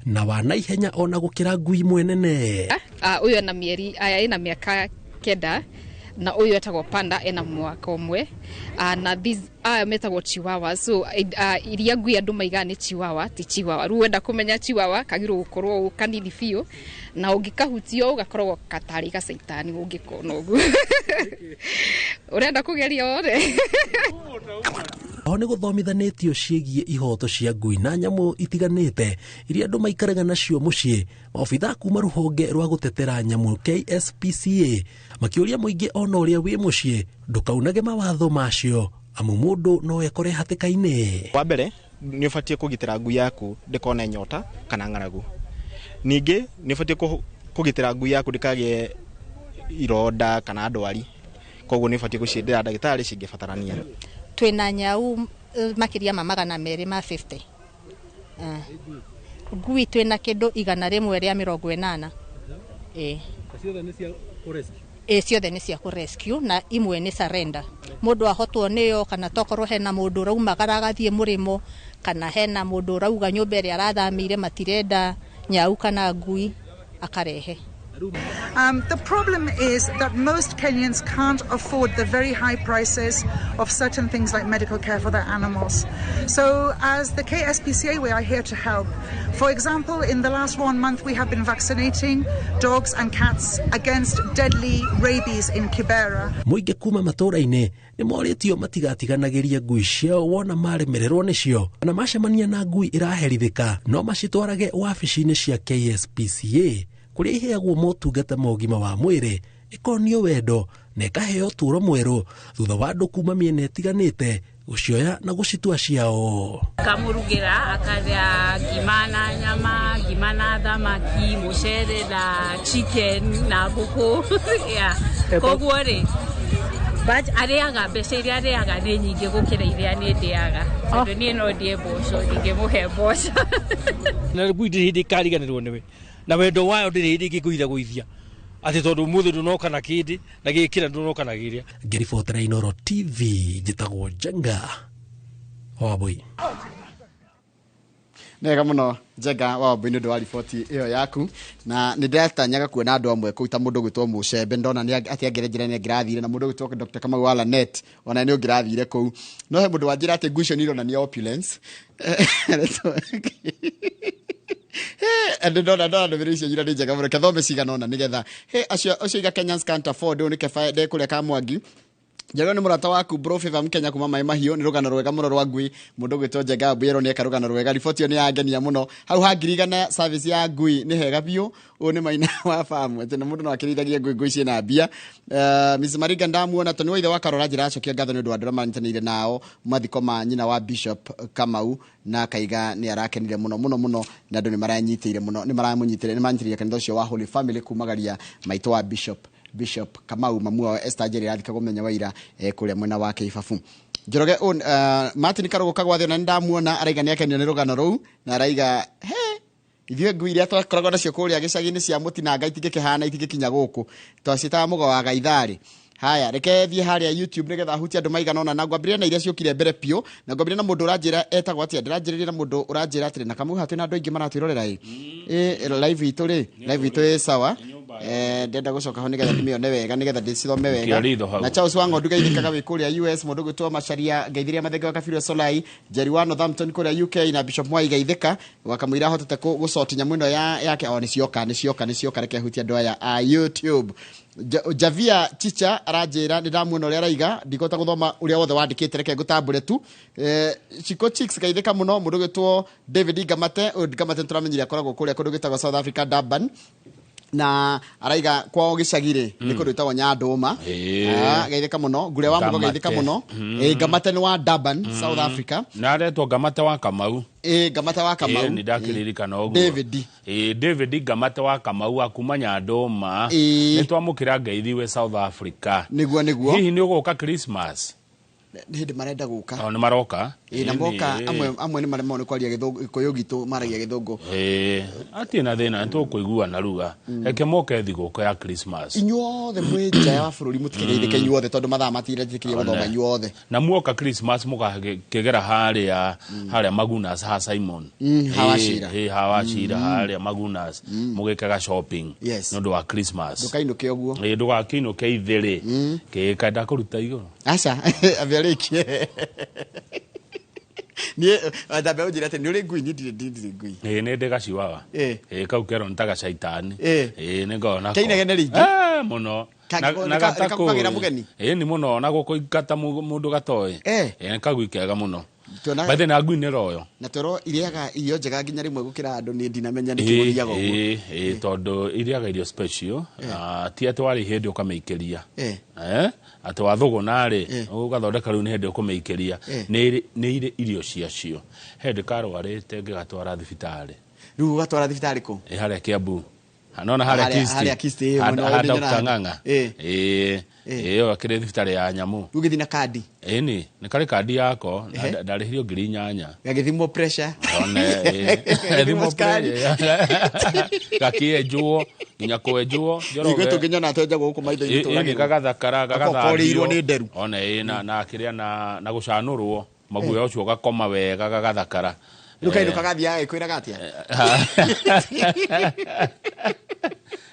na wa naihenya ona gũkĩra ngui mwenene. Ũyũ ena mĩeri aya ena mĩaka 9 na ũyũ etagwo Panda ena mwaka ũmwe, na these aya metagwo chihuahua. So iria ngui andũ maigaga nĩ chihuahua ti chihuahua. Rĩu wenda kũmenya chihuahua kagĩrĩirwo gũkorwo kanini biũ, na ũngĩkahutio ũgakoragwo gatarĩ gacaitani ũngĩkona ũguo. Ũrenda kũgeria wone? O nĩ gũthomithanĩtio ciĩgiĩ ihoto cia ngui na nyamũ itiganĩte iria andũ maikaraga nacio mũciĩ. Maobithaa kuma rũhonge rwa gũtetera nyamũ KSPCA makĩũria mũingĩ ona ũrĩa wĩ mũciĩ ndũkaunage mawatho macio, amu mũndũ no ekore hatĩka-inĩ. Wa mbere nĩ ũbatiĩ kũgitĩra ngui yaku ndĩkone nyota kana ng'aragu. Ningĩ nĩ ũbatiĩ kũgitĩra ngui yaku ndĩkagĩe ironda kana ndwari, koguo nĩ ũbatiĩ gũciendera ndagĩtarĩ cingĩbatarania. Twĩna nyau makĩria ma 250. Ngui twĩna kĩndũ 180. Ciothe nĩ cia kũ-rescue? Ciothe nĩ cia kũ-rescue na imwe nĩ surrender. Mũndũ ahotwo nĩyo, kana tokorwo hena mũndũ ũraumagara agathiĩ mũrĩmo, kana hena mũndũ ũrauga nyũmba ĩrĩa arathamĩire matirenda nyau kana ngui, akarehe. The problem is that most Kenyans can't afford the very high prices of certain things like medical care for their animals. So as the KSPCA, we are here to help. For example, in the last 1 month, we have been vaccinating dogs and cats against deadly rabies in Kibera. Mũingĩ kuma matũũra-inĩ nĩ morĩtio matigatiganagĩrie ngui ciao wona maremererwo nĩcio, kana macemania na ngui ĩraherithĩka no macitwarage wabici-inĩ cia KSPCA kũrĩa iheagwo motungata ma ũgima wa mwĩrĩ, ĩkonio wendo na ĩkaheo ũtũũro mwerũ thutha wa andũ kuma mĩena ĩtiganĩte gũcioya na gũcitua ciao. Kamũrugĩra akarĩa ngima na nyama, ngima na thamaki, mũcere na chicken na ngũkũ. Yeah. Koguo rĩ, arĩaga mbeca iria arĩaga nĩ nyingĩ gũkĩra iria niĩ ndĩaga, tondũ niĩ no ndĩe mboco, ndingĩmũhe mboco. Na ngui ndĩrĩ hĩndĩ ĩkariganĩrwo nĩwe, na wendo wayo ndĩrĩ hĩndĩ ĩngĩkũira gũithia atĩ tondũ ũmũthĩ ndũnoka na kĩndĩ na gĩkĩra ndũnoka na kĩrĩa. Ngĩribotera Inooro TV, njĩtagwo Njenga Wambui. Nega muno Njenga wa Wambui nĩ ũndũ wa riboti ĩyo yaku, na nĩ ndĩratanyaga kuona andũ amwe kũu ta mũndũ ũgwĩtwo Mũcembe, ndona nĩ atĩ angĩre njĩra nĩ angĩrathire, na mũndũ ũgwĩtwo Dr. Kamau wa Lanet ona nĩ ũngĩrathire kũu. No he mũndũ wanjĩra atĩ nguo icio nĩ ironania opulence. Andũ ndona ndũmĩrĩri icio njira nĩ njega mũno, kethome cigana ũna nĩgetha he acio acio iga Kenyans can't afford. Ũyũ nĩ Keba ndekũrĩa Kamwangi. Njega nĩ mũrata waku bro Favor Mkenya kuma Maĩ Mahiũ. Nĩ rũgano rwega mũno rwa ngui. Mũndũ ũgwĩtwo Njenga wa Mbui nĩ eka rũgano rwega, riboti ĩyo nĩ yangenia mũno. Hau ha 100,000 service ya ngui nĩ hega biũ. Ũyũ nĩ Maina wa famu atĩ na mũndũ no akĩrĩithagie ngui, ngui ciĩna mbia. Miss Mariga ndamuona tondũ nĩ wa ithe wa Karora, njĩra acokia ngatho nĩ ũndũ wa andũ arĩa manyitanĩire nao mathiko ma nyina wa Bishop Kamau, na akaiga nĩ arakenire mũno mũno mũno, na andũ nĩ maranyitĩire mũno, nĩ maramũnyitĩire, nĩ manyitĩrĩire kanitha ũcio wa Holy Family kumagaria maitũ wa Bishop Kamau. Mamu wao Esther Njeri arathikagwo mũthenya wa ira kũrĩa mwena wa Kĩbabu. Njoroge Martin Karugu Kagwathio na nĩndamuona araiga nĩ akenio nĩ rũgano rũu, na araiga he ithuĩ ngui iria twakoragwo nacio kũrĩa gĩcagi-inĩ cia mũtinanga itingĩkĩhana, itingĩkinya gũkũ, twaciĩtaga mũgo wa gaitharĩ. Haya, reke thiĩ harĩa YouTube nĩgetha hutie andũ maigana ũna, na ngwambĩrĩria na iria ciũkire mbere biũ, na ngwambĩrĩria na mũndũ ũranjĩra etagwo atĩa. Ndĩranjĩrĩria na mũndũ ũranjĩra atĩrĩ, na Kamau haha twĩna andũ aingĩ maratwĩrorera ĩ live itũ rĩ, live itũ ĩ sawa. Ndĩrenda gũcoka ho nĩgetha ndĩmĩone wega, nĩgetha ndĩcithome wega. Kĩaritho hau. Na Charles wa Ng'ondu geithĩkaga wĩ kũrĩa US, mũndũ ũgwĩtwo Macharia ngeithiria Mathenge wa Kabiru Solai, Jerry wa Northampton kũrĩa UK, na Bishop Mwai geithĩka wakamũira ahotete gũcoti nyamũ ĩno yake. O nĩcioka, nĩcioka, nĩcioka. Reke hutie andũ aya a YouTube. Javia Chicha aranjĩra nĩ ndamuona ũrĩa araiga, ndikũhota gũthoma ũrĩa wothe wandĩkĩte, reke ngũtambũre tu. Chico Chicks geithĩka mũno. Mũndũ ũgwĩtwo David Ngamate, ũyũ Ngamate nĩtũramenyire akoragwo kũrĩa kũndũ gwĩtagwo South Africa, Durban, na araiga kwao gĩcagi-rĩ nĩ kũndũ gwĩtagwo Nyandũma. Geithĩka mũno Ngure wa Mũgo, geithĩka Ngamate. mũno. Ngamate nĩ wa Durban, South Africa. Na aretwo Ngamate wa Kamau. Ngamate wa Kamau. Nĩ ndakĩririkana ũguo. David. David Ngamate wa Kamau wa kuma Nyandũma, nĩ twamũkĩra ngeithi we South Africa. Nĩguo, nĩguo. Hihi nĩ ũgũka Christmas? Nĩ hĩndĩ marenda gũka. O nĩ maroka. Na moka Ĩĩ. amwe nĩ maremagwo nĩ kwaria gĩthũngũ, Gĩkũyũ gitũ maragia gĩthũngũ. Atirĩ na thĩna, nĩ tũkũigua narua. Reke moke thigũkũ ya Christmas. Inyuothe mwĩ nja ya bũrũri mũtikegeithĩke inyuothe, tondũ mathaa matiretĩkĩria gũthoma inyuothe. Na muoka Christmas mũgakĩgera harĩa Magunas ha Simon. Hawa Cira. Hawa Cira harĩa Magunas mũgĩkaga shopping Yes. nĩ ũndũ wa Christmas. Ndũkainũke ũguo. Ndũgakĩinũke ithĩrĩ kĩkenda kũruta igũrũ. Aca, ambia rĩkie. Niĩ ndambe ũnjĩre atĩ nĩ ũrĩ ngui? Niĩ ndirĩ ngui. Nĩ ndĩ gaciwawa. Kau kerwo nĩ ta gacaitani. Nĩ ngoragwo nako. Keinegene rĩingĩ? Mũno. Na Nĩkagũkagĩra mũgeni? Nĩ mũno, na gũkũingata mũndũ gatoĩ. Nĩ kagui kega mũno. By the na ngui nĩ royo. Na toro irĩaga irio njega nginya rĩmwe gũkĩra andũ, niĩ ndinamenya nĩkĩ gũthiaga ũguo. Tondũ irĩaga irio special. Ti atĩ warĩ hĩndĩ ũkamĩikĩria. Atĩ wathũgũna rĩ, ũgathondeka rĩu nĩ hĩndĩ ũkũmĩikĩria. Nĩ irĩ irio ciacio. He hĩndĩ karwarĩte ngĩgatwara thibitarĩ. Rĩu ũgatwara thibitarĩ kũ? Harĩa Kiambu. Nona harĩa Kisti. Harĩa Kisti, mwena wa Ha Ũndĩ Dr. Nyanaranda. Ng'ang'a. Ĩyo akĩrĩ thibitarĩ ya nyamũ. Rĩu ũgĩthiĩ na kandi? Ĩni, nĩ karĩ kandi yako, na ndarĩhirio 8,000. Gagĩthimwo pressure? One, Gagĩthimwo cukari? Gakĩenjwo, nginya kwenjwo. Ithuĩ tũngĩnyona twenjagwo gũkũ maitho-inĩ tũragĩrwo. Gagathakara, Gakorwo gagathambio. nĩ nderu. One, na kĩrĩa na gũcanũrwo, maguoya ũcio ũgakoma wega gagathakara. Rĩu kainũka gathiaga gagĩkwĩraga atĩa?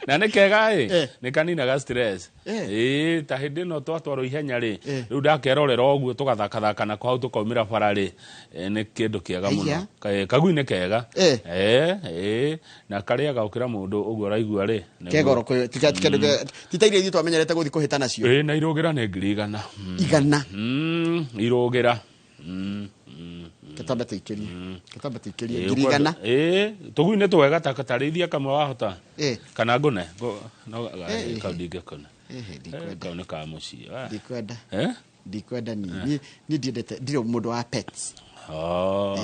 Na nĩ kega ĩ, nĩ kaninaga stress. Ta hĩndĩ ĩno twatwarwo ihenya rĩ, rĩu ndakerorera ũguo tũgathakathaka nako hau tũkaumĩra bara rĩ, nĩ kĩndũ kĩega mũno. Aiya. Kagui nĩ kega. Na karĩaga gũkĩra mũndũ ũguo ũraigua rĩ, nĩguo. Kegoro ti ta iria ithuĩ twamenyerete gũthiĩ kũhĩta nacio. Na irũgĩra nĩ 100,000. Igana? Irũgĩra. Kĩtambe tũikĩrie, kĩtambe tũikĩrie 100,000. Tũgui nĩ twega, ta tarĩithia kamwe wahota. Kana ngũne. No kau ndingĩkũne. Kau nĩ ka mũciĩ. Ndikwenda. Eh? Ndikwenda niĩ. Niĩ ndiendete, ndirĩ mũndũ wa pets. Oh.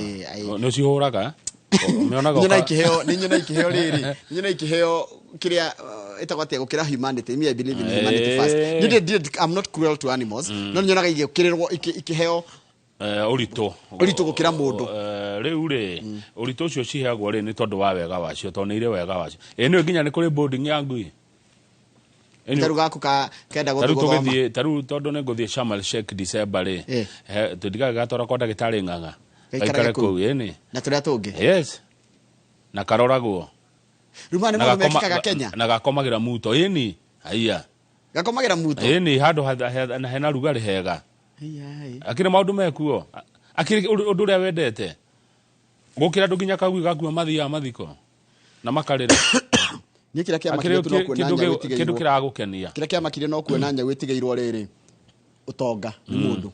Nĩ ũcihũraga? Ũmĩonaga Nĩ ikĩheo, nĩ nyona ikĩheo rĩrĩ, nĩ nyona ikĩheo kĩrĩa ĩtagwo atĩa, gũkĩra humanity. Me, I believe in humanity first. Niĩ I'm not cruel to animals, no nĩ nyonaga igĩũkĩrĩrwo, ikĩheo Ũritũ. Ũritũ gũkĩra mũndũ. Rĩu rĩ, ũritũ ũcio ciheagwo rĩ, nĩ tondũ wa wega wacio, tondũ nĩ irĩ wega wacio. Ĩ nĩ nginya nĩ kũrĩ boarding ya ngui. Tarĩu gaku kenda Tarĩu gũthiĩ gũthoma. Tũgĩthiĩ, tarĩu tondũ nĩ ngũthiĩ Sharm El Sheikh December rĩ, tũndigagĩgatwara kwa ndagĩtarĩ Ng'ang'a. Gaikare kũu ĩni. Na tũrĩa tũngĩ. Yes. Na karoragwo. Rĩu maya nĩ maũndũ mekĩkaga Kenya. Na gakomagĩra muto ĩni. Haiya. Gakomagĩra muto. Ĩni handũ hena rugarĩ hega. Akĩrĩ maũndũ mekuo. Akĩrĩ ũndũ ũrĩa wendete. Gũkĩra andũ nginya kagui gakua mathiaga mathiko. Na makarĩra. Niĩ kĩrĩa kĩamakire tu no kuona nyau ĩtigĩirwo. Kĩndũ kĩragũkenia. Kĩrĩa kĩamakire no kuona nyau ĩtigĩirwo rĩrĩ. Ũtonga nĩ mũndũ.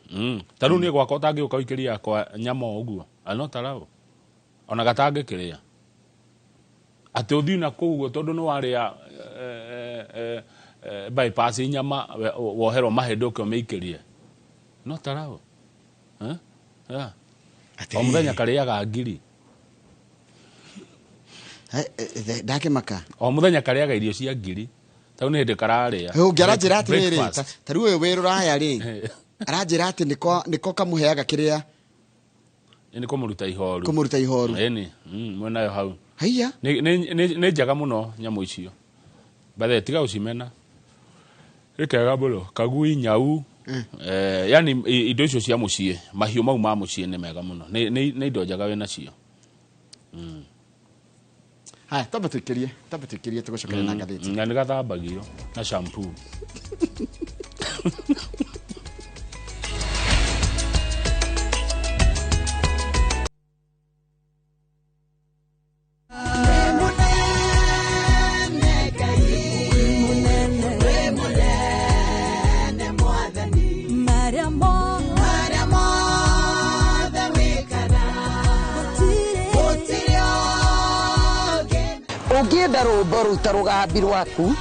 Ta rĩu niĩ gwakwa ũtangĩũka ũikĩrie yakwa nyama o ũguo. No tarau. Ona gatangĩkĩrĩa. Atĩ ũthiĩ na kũu ũguo tondũ nĩ warĩa bypass nyama woherwo mahĩndĩ ũke ũmĩikĩrie. No tarau. O mũthenya karĩaga ngiri. Ndakĩmaka. O mũthenya karĩaga irio cia ngiri. Tau nĩ hĩndĩ kararĩa. Ũngĩ aranjĩra atĩrĩrĩ, ta rĩu ũyũ wĩ rũraya rĩ, aranjĩra atĩ nĩko kamũheaga kĩrĩa. Nĩ kũmũruta ihoru. Kũmũruta ihoru. Ĩni, mwenayo hau. Haiya. Nĩ njega mũno nyamũ icio. Bathe tiga ũcimena. Nĩ kega mũno. Kagui, nyau. Yani indo icio cia mũciĩ, mahiũ mau ma mũciĩ nĩ mega mũno. Nĩ indo njega wĩ nacio. Haya, twambe tuikĩrie tũgũcokeria na ngathĩti. Na nĩ gathambagio na shampoo. Ũngĩenda rũmbo ruta rũgambi rwaku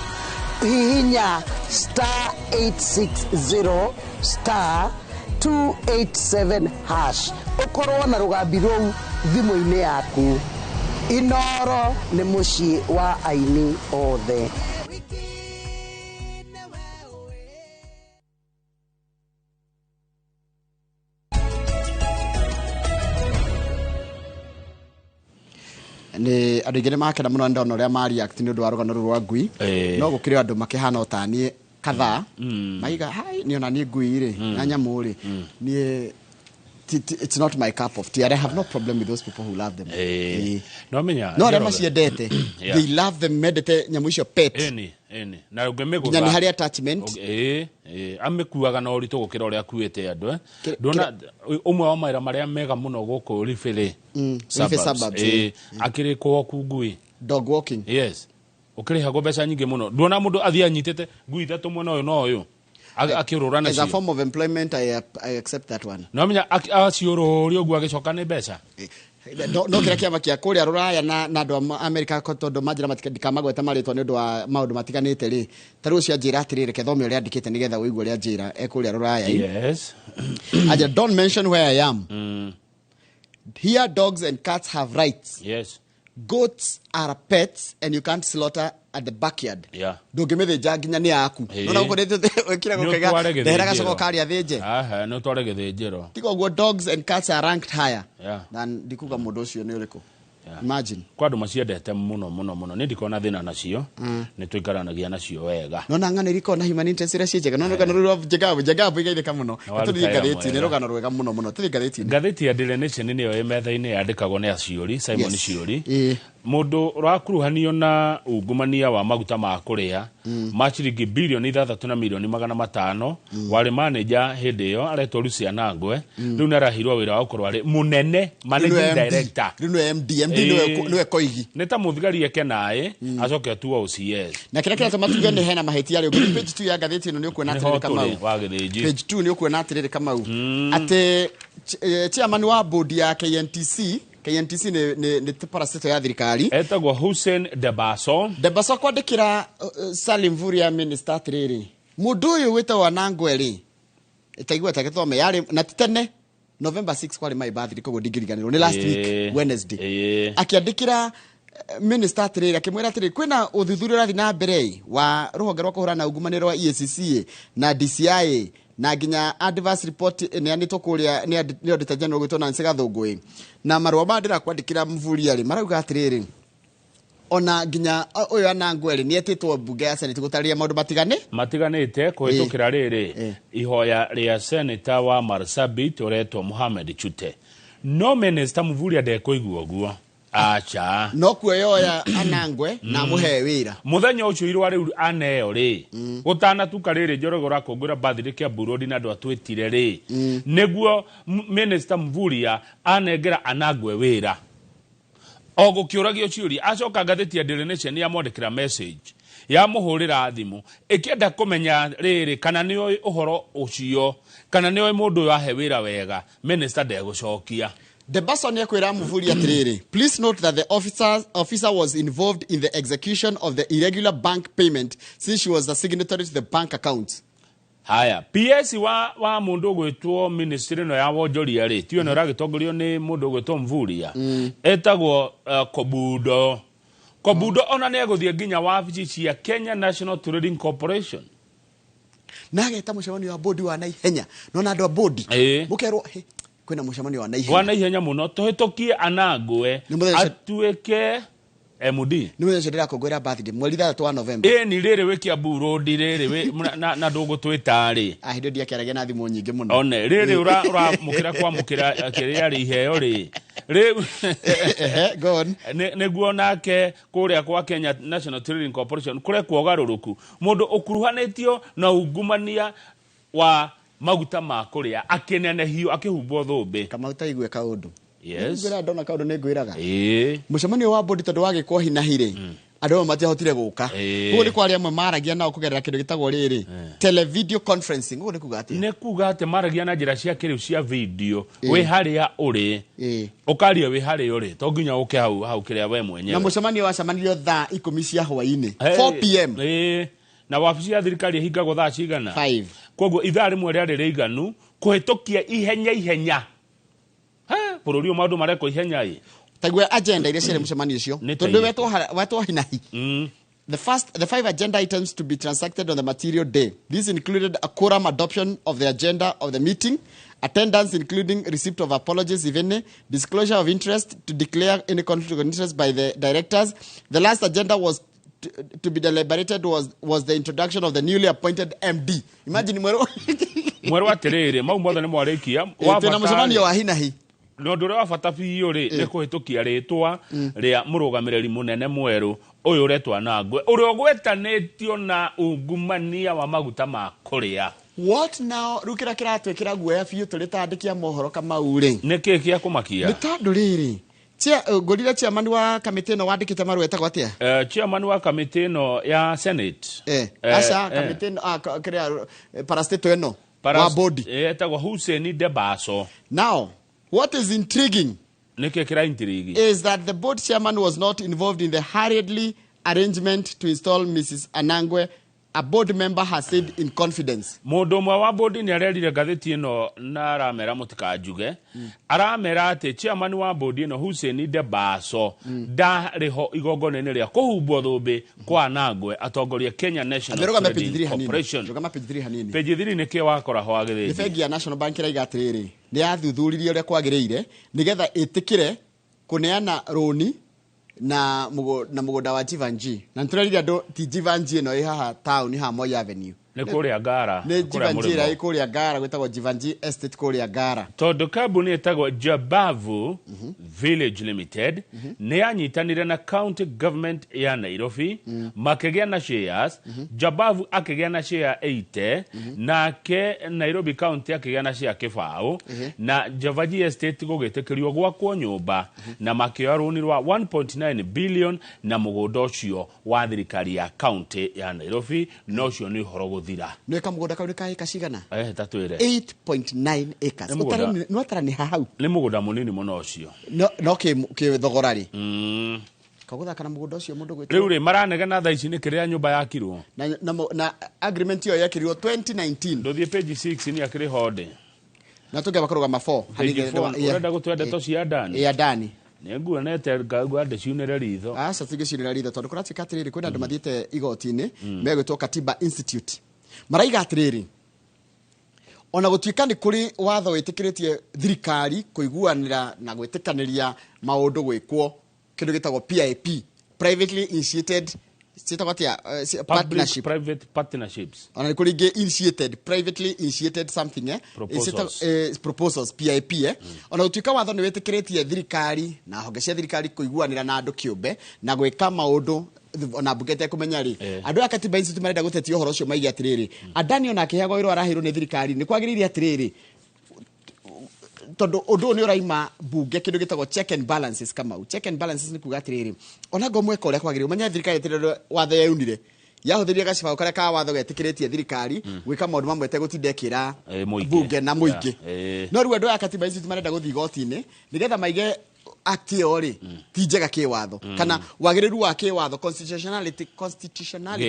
hihinya star 860 star 287 hash ũkorwo na rũgambi rũu thimũ-inĩ yaku. Inoro nĩ mũciĩ wa aini othe. Nĩ andũ aingĩ nĩ makena mũno ndona ũrĩa ma react nĩ ũndũ wa rũgano rũrũ rwa ngui. No gũkĩrĩ andũ makĩhana o ta niĩ kadhaa maiga hai niĩ ona niĩ ngui rĩ na nyamũ rĩ niĩ it's not my cup of tea and I have no problem with those people who love them. No menya no arĩa maciendete they love them mendete nyamũ icio pet. Ĩni na ũngĩmĩgũtha nginya nĩ harĩ attachment. Amĩkuaga na ũritũ gũkĩra ũrĩa akuĩte andũ. Ndona ũmwe wa mawĩra marĩa mega mũno gũkũ Rifĩ suburbs akĩrĩ kũhoku ngui. Dog walking. Yes. Ũkĩrĩhagwo mbeca nyingĩ mũno. Nduona mũndũ athiĩ anyitĩte ngui ithatũ mwena ũyũ na ũyũ. Akĩũrũra nacio. As a form of employment I accept that one. No menya aciũrũria ũguo agĩcoka nĩ mbeca. No kĩrĩa kĩama kĩa kũrĩa rũraya na andũ a Amerika tondũ manjĩra ndikamagweta marĩtwa nĩ ũndũ wa maũndũ matiganĩte rĩ, ta rĩu ũcio anjĩra atĩrĩrĩ, reke thome ũrĩa andĩkĩte nĩgetha ũigue ũrĩa anjĩra e kũrĩa rũraya. Yes. Anjĩra don't mention where I am. Here dogs and cats have rights. Yes. Goats are pets and you can't slaughter at the backyard. Yeah. Ndũngĩmĩthĩnja nginya nĩ yaku. Nona gũkũ wĩkire gũkaiga ndehera gacoko karĩa thĩnje. Aha, nĩ ũtware gĩthĩnjĩro. Tiga ũguo dogs and cats are ranked higher. Than ndikuga mũndũ ũcio nĩ ũrĩkũ. Imagine. Kwa andũ maciendete mũno mũno mũno. Nĩ ndikona thĩna nacio. Nĩ tũikaranagia nacio wega. Nona ng'ano iriko na human interest iria ciĩ njega. Nona rũgano rũrũ rwa Njagabu igaithĩka mũno. Tũthiĩ ngathĩti-inĩ, rũgano rwega mũno mũno. Tũthiĩ ngathĩti-inĩ. Ngathĩti ya Daily Nation nĩyo ĩ metha-inĩ yandĩkagwo nĩ Aciũri, Simon Ciũri. Mũndũ ũrakuruhanio na ungumania wa maguta ma kũrĩa ma ciringi bilioni 6 na milioni 500 warĩ manager hĩndĩ ĩyo aretwo Lucy Anangwe. Rĩu nĩ araheirwo wĩra wa gũkorwo arĩ mũnene managing director. Rĩu nĩwe MD, MD nĩwe Koigi. Nĩ ta mũthigari eke naĩ acoke atuo OCS. Na kĩrĩa kĩratũma tuge nĩ hena mahĩtia rĩ, ũngĩthiĩ page 2 ya ngathĩti ĩno nĩ ũkuona atĩrĩrĩ Kamau. Page 2 nĩ ũkuona atĩrĩrĩ Kamau atĩ chairman wa board ya KNTC. KNTC nĩ parastatal ya thirikari. Etagwo Hussein Debaso. Debaso kwandĩkĩra Salim Mvurya minister atĩrĩrĩ, mũndũ ũyũ wĩtagwo Anangwe rĩ, ĩtaigua ta gĩthome yarĩ na ti tene November 6 kwarĩ my birthday koguo ndingĩriganĩrwo nĩ last week Wednesday. Akĩandĩkĩra minister atĩrĩrĩ akĩmwĩra atĩrĩrĩ kwĩna ũthuthuria ũrathiĩ na mbere wa rũhonge rwa kũhũrana na ungumania rwa EACC na DCI na nginya adverse report ĩneanĩtwo kũrĩa nĩ Auditor General gwĩtwo Nancy Gathũngũĩ. Na marũa maya ndĩrakwandĩkĩra Mvurya rĩ marauga atĩrĩrĩ ona nginya ũyũ Anangwe rĩ nĩetĩtwo mbunge ya Senate gũtarĩria maũndũ matiganĩte kũhĩtũkĩra rĩrĩ ihoya rĩa senator wa Marsabit ũretwo Mohamed Chute. No minister Mvurya ndekũigua ũguo, aca. No kuoyoya Anangwe na amũhe wĩra. Muthenya ũcio irũa rĩu aneo rĩ, gũtanatuka rĩrĩ Njoroge ũrakũngũĩra birthday Kiambu Road na andũ atwĩtire rĩ, nĩguo minister Mvurya anengera Anangwe wĩra. O gũkĩũragio ciũria, acoka ngathĩti ya Daily Nation yamwandĩkĩra message, yamũhũrĩra thimũ ĩkĩenda kũmenya rĩrĩ kana nĩoĩ ũhoro ũcio, kana nĩoĩ mũndũ ũyũ ahe wĩra wega. Minister ndegũcokia. Debaso nĩ ekwĩra Mvurya atĩrĩrĩ, "Please note that the officer was involved in the execution of the irregular bank payment since she was a signatory to the bank account." Haya, PS wa mundu ũgwĩtwo ministry ĩno ya wonjoria rĩ, tiyo ĩno ĩragĩtongorio nĩ mũndũ ũgwĩtwo Mvurya, etagwo Kobundo. Kobundo ona nĩ egũthiĩ nginya wabici cia Kenya National Trading Corporation. Na ageta mũcemanio wa bodi wa naihenya. Nona andũ a bodi mũkerwo, "Hey, kwĩna mũcemanio wa naihenya." Wa naihenya mũno, tũhĩtũkie Anangwe Nĩ mũthenya atuĩke MD. Nĩ mũthenya ũcio ndĩrakũngũĩra birthday, mweri 6 wa November. Ĩni rĩrĩ wĩ Kiambu Road rĩrĩ na ndũgũtwĩta rĩ. Ah, hĩndĩ ĩyo ndiakĩaragia na thimũ nyingĩ mũno. One rĩrĩ ũramũkĩra kwamũkĩra kĩrĩa rĩ iheo rĩ rĩu. Go on. Nĩguo nake kũrĩa kwa Kenya National Trading Corporation kũrekwo ũgarũrũku, mũndũ ũkuruhanĩtio na ungumania wa maguta ma kũrĩa akĩnenehio, akĩhumbwo thũmbĩ. Kamau, ta igue kaũndũ. Yes. Ngwĩra ndona kaũndũ nĩ ngwĩraga. Ĩĩ. Mũcemanio wa bodi tondũ wagĩkwo hinahi rĩ, andũ amwe matiahotire gũka. Koguo nĩ kwarĩ amwe maragia nao kũgerera kĩndũ gĩtagwo rĩrĩ, televideo conferencing. Ũguo nĩ kuga atĩa? Nĩ kuga atĩ maragia na njĩra cia kĩrĩu cia video, wĩ harĩa ũrĩ ũkaria wĩ harĩa ũrĩ, to nginya ũke hau hau kĩrĩa we mwenyewe. Na mũcemanio wacemanirio thaa 10 cia hwaĩ-inĩ, Hey, 4 p.m. Ĩĩ. Na wabici ya thirikari ĩhingagwo thaa cigana? 5. Koguo ithaa rĩmwe rĩarĩ rĩiganu kũhĩtũkia ihenya ihenya. He, bũrũri ũyũ maũndũ marekwo ihenya ĩ. Taigua agenda iria ciarĩ mũcemanio ũcio. Nĩ ta Tondũ irĩkũ? wetwo hinahi. The five agenda items to be transacted on the material day. This included a quorum adoption of the agenda of the meeting, attendance including receipt of apologies, if any, disclosure of interest to declare any conflict of interest by the directors. The last agenda was to be deliberated was the introduction of the newly appointed MD. Imagine mwerũ. Mwerũ atĩrĩrĩ, mau mothe nĩ mwarĩkia. Twĩna mũcemanio wa hinahi. Na ũndũ ũrĩa wa bata biũ rĩ, nĩ kũhĩtũkia rĩtwa rĩa mũrũgamĩrĩri mũnene mwerũ ũyũ ũretwo Anangwe, ũrĩa ũgwetanĩtio na ungumania wa maguta ma kũrĩa. What now? Rĩu kĩrĩa kĩratwĩkĩra guoya biũ tũrĩ ta andĩki a mohoro, Kamau rĩ, Nĩ kĩĩ kĩa kũmakia? Nĩ tondũ rĩrĩ, ngũrire chairman wa kamĩtĩ ĩno wandĩkĩte marũa etagwo atĩa? Chairman wa kamĩtĩ ĩno ya Senate. Aca, kamĩtĩ ĩno, kĩrĩa, parastatal ĩno wa bodi. Etagwo Hussein Debaso. Now, what is intriguing Nĩ kĩĩ kĩra intrigue? is that the board chairman was not involved in the hurriedly arrangement to install Mrs. Anangwe, a board member has said in confidence. Mũndũ ũmwe wa bodi nĩ arerire ngathĩti ĩno na aramera mũtikanjuge, aramera atĩ chairman wa bodi ĩno Hussein Debaso ndarĩ ho igongona-inĩ rĩa kũhumbwo thũmbĩ kwa Anangwe atongoria Kenya National Rũgama page Trading 3 hanini. Corporation. Rũgama page 3 hanini. Page 3 nĩ kĩ wakora ho Nĩ agĩthĩnji? bengi ya National Bank ĩraiga atĩrĩrĩ, nĩ yathuthuririe ũrĩa kwagĩrĩire nĩgetha ĩtĩkĩre kũneana rũni na mũgũnda wa Jivanjee. Na nĩtũrerire andũ ti Jivanjee ĩno ĩ haha taũni haha Moi Avenue. Nĩ kũrĩa Ngara. Nĩ kũrĩa Jivanjee ĩrĩa mũrĩmo. ĩ kũrĩa Ngara, gwĩtagwo Jivanjee Estate kũrĩa Ngara. Tondũ kambuni ĩtagwo Jabavu Village Limited nĩ yanyitanire na county government ya Nairobi, makĩgĩa na shares. Jabavu akĩgĩa na share 80, nake Nairobi County akĩgĩa na share 0. Na Jivanjee Estate gũgĩtĩkĩrio gwakwo nyũmba na makĩoya rũni rwa 1.9 billion na mũgũnda ũcio wa thirikari ya county ya Nairobi. Na ũcio nĩ ũhoro gũthira. Nĩ kamũgũnda kau nĩ ka ĩka cigana? Ta twĩre. 8.9 acres. Nĩ mũgũnda- Nĩ watara nĩ hau. Nĩ mũgũnda mũnini mũno ũcio. No kĩ thogora rĩ, kagũthaka na mũgũnda ũcio mũndũ gwĩtwo. Rĩu rĩ, maranegena thaa ici nĩ kĩrĩa nyũmba yakirwo. Na agreement ĩyo yekĩrirwo 2019. Ndũthiĩ page 6 nĩ akĩrĩ honde. Na tũngĩamba kũrũgama 4. Page 4 ũrenda gũtwenda ndeto cia ndani? Ya ndani. Nĩ nguonete ngaigua ndĩciunĩre ritho. Aca, tingĩciunĩra ritho tondũ kũratuĩka atĩrĩrĩ, kwĩna andũ mathiĩte igoti-inĩ megwĩtwo Katiba Institute, maraiga atĩrĩrĩ, ona gũtuĩka nĩ kũrĩ watho wĩtĩkĩrĩtie thirikari kũiguanĩra na gwĩtĩkanĩria maũndũ gwĩkwo kĩndũ gĩtagwo PIP, privately initiated. Ciĩtagwo atĩa? Public Partnership. Private partnerships. Ona nĩ kũrĩ ingĩ initiated, privately initiated something, Proposals. Ciĩtagwo, proposals, PIP. Ona gũtuĩka watho nĩ wĩtĩkĩrĩtie thirikari na honge cia thirikari kũiguanĩra na andũ kĩũmbe na gwĩka maũndũ ona mbunge ĩtekũmenya rĩ, andũ aya Katiba Institute marenda gũtetia ũhoro ũcio, maige atĩrĩrĩ, Adani ona akĩheagwo wĩra araheirwo nĩ thirikari nĩ kwagĩrĩire atĩrĩrĩ, tondũ ũndũ ũyũ nĩ ũraima mbunge kĩndũ gĩtagwo check and balances. Kamau, check and balances nĩ kuga atĩrĩrĩ, ona ngo mweka ũrĩa kwagĩrĩire, ũmenye thirikari atĩrĩrĩ, watho yaunire yahũthĩrire gacibaũ karĩa ka watho getĩkĩrĩtie thirikari gwĩka maũndũ mamwe ĩtegũtinda ĩkĩra Mũingĩ. Mbunge na mũingĩ. Yeah. No rĩu andũ aya Katiba Institute marenda gũthiĩ igoti-inĩ nĩgetha maige act ĩyo rĩ ti njega kĩwatho, kana wagĩrĩru wa kĩwatho, constitutionality